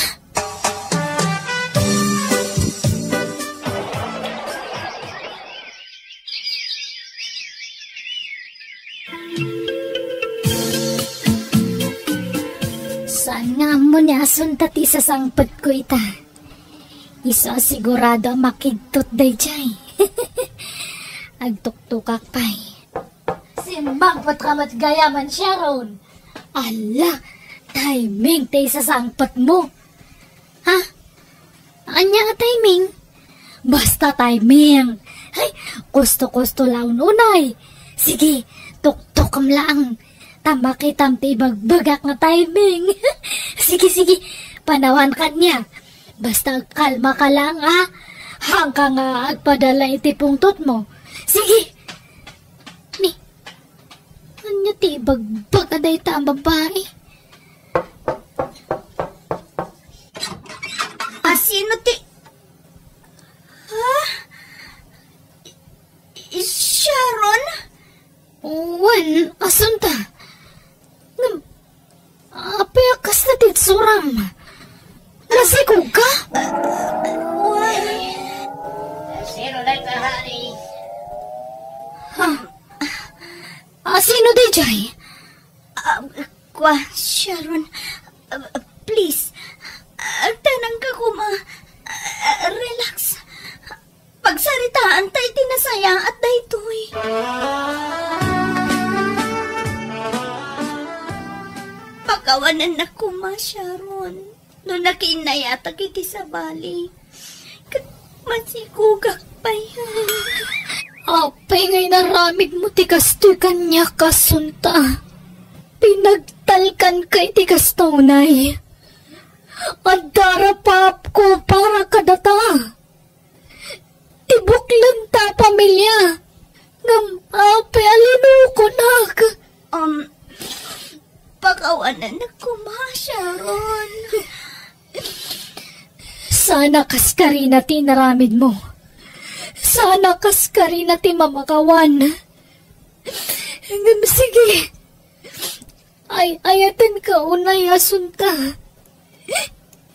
Saan nga ammo ni asunta ti isasangpetko ita? Isu a sigurado a makidtot daydiay. Agtuktokak pay. Simmangpetka met gayam, Sharon. Ala, timing ti isasangpetmo. Ha? Ania a timing? Basta timing. Ay, kusto-kusto la unay. Sige, tuktokem laeng. Ta makitam ti ibagbagak nga timing. Sige, sige. Panawan kaniak. Basta agkalmaka laeng, ha? Haanka nga agpadala iti pungtotmo. Sige. Ni, ania ti ibagbag a dayta a babai? Asino ti, ha? I-, Sharon? Wen, asunta. Ngem, apay a kasta ti itsuram? Nasikogka? Wen. Sino dayta, honey? Ha? A, sino daydiay? Ah, kua, Sharon. Ah, please, agtanangka koma. Ah, relax. Pagsaritaanta iti nasayaat daytoy. Pakawanennak koma, Sharon, no nakiinnayatak iti sabali. Ket masikogak pay. Apay nga inaramidmo ti kastoy kaniak, Asunta? Pinagtalkanka iti kasta unay. Adda rapaapko para kadata. Ti buklenta a pamilia. Ngem apay a linukonak? Um, pakawanennak koma, Sharon. Sana kaskarina ti inaramidmo. Sana kaskarina ti mamakawan. Ngem sige, ay-ayatenka unay, Asunta.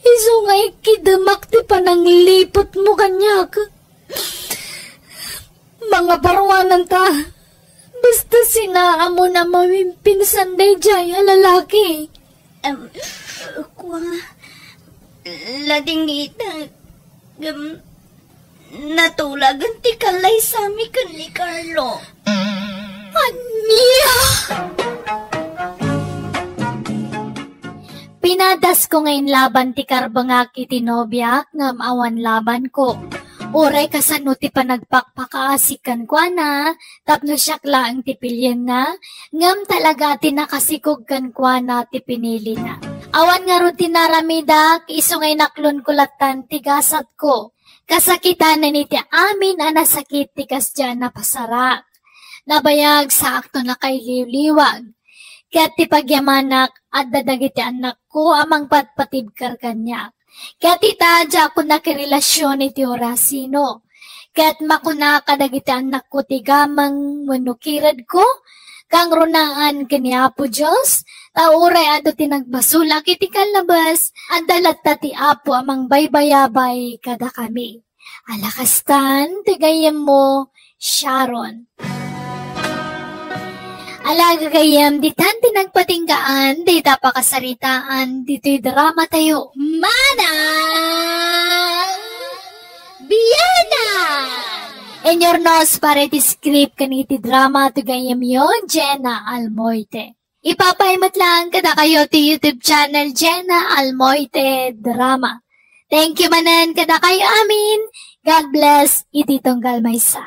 Isu nga ikkidemak ti panangliputmo kaniak. Mangabaruananta. Basta sinaamon a mawimpinsan daydiay a lalaki. Em, kua, ladingitan. Em, natulagan ti kalaysami ken ni Carlo. Ania? Pinadasko nga inlaban ti karbengak iti nobiak ngem awan labanko. Uray kasano ti panagpakpakaasik kenkuana, tapno siak laeng ti pilienna, ngem talaga ti nakasikog kenkuana ti pinilina. Awan ngarud ti naramidak, isu nga inaklonko lattan ti gasatko. Kasakitanen iti amin a nasakit ti kasdiay a napasarak. Nabayag saakto nakailiwliwag. Ket ti pagyamanak, adda dagiti annakko a mangpatpatibker kaniak. Ket ita, diakon nakirelasion iti orasino. Ket makuna kadagiti annakko ti gameng wenno kiredko, kangrunaan ken ni Apo Dios, ta uray adu ti nagbasolak iti kallabes, adda latta ti Apo a mangbaybayabay kadakami. Ala kastan ti gayyemmo, Sharon. Ala, gagayyem, ditan ti nagpatinggaan dayta pakasaritaan ditoy drama tayo. Manang Biana! Inyurnos para iti script ken iti drama ti gayyemyo, Jenna Almoite. Ipapaay met laeng kadakayo ti YouTube channel, Jenna Almoite Drama. Thank you manen kadakayo amin. God bless iti tunggal maysa.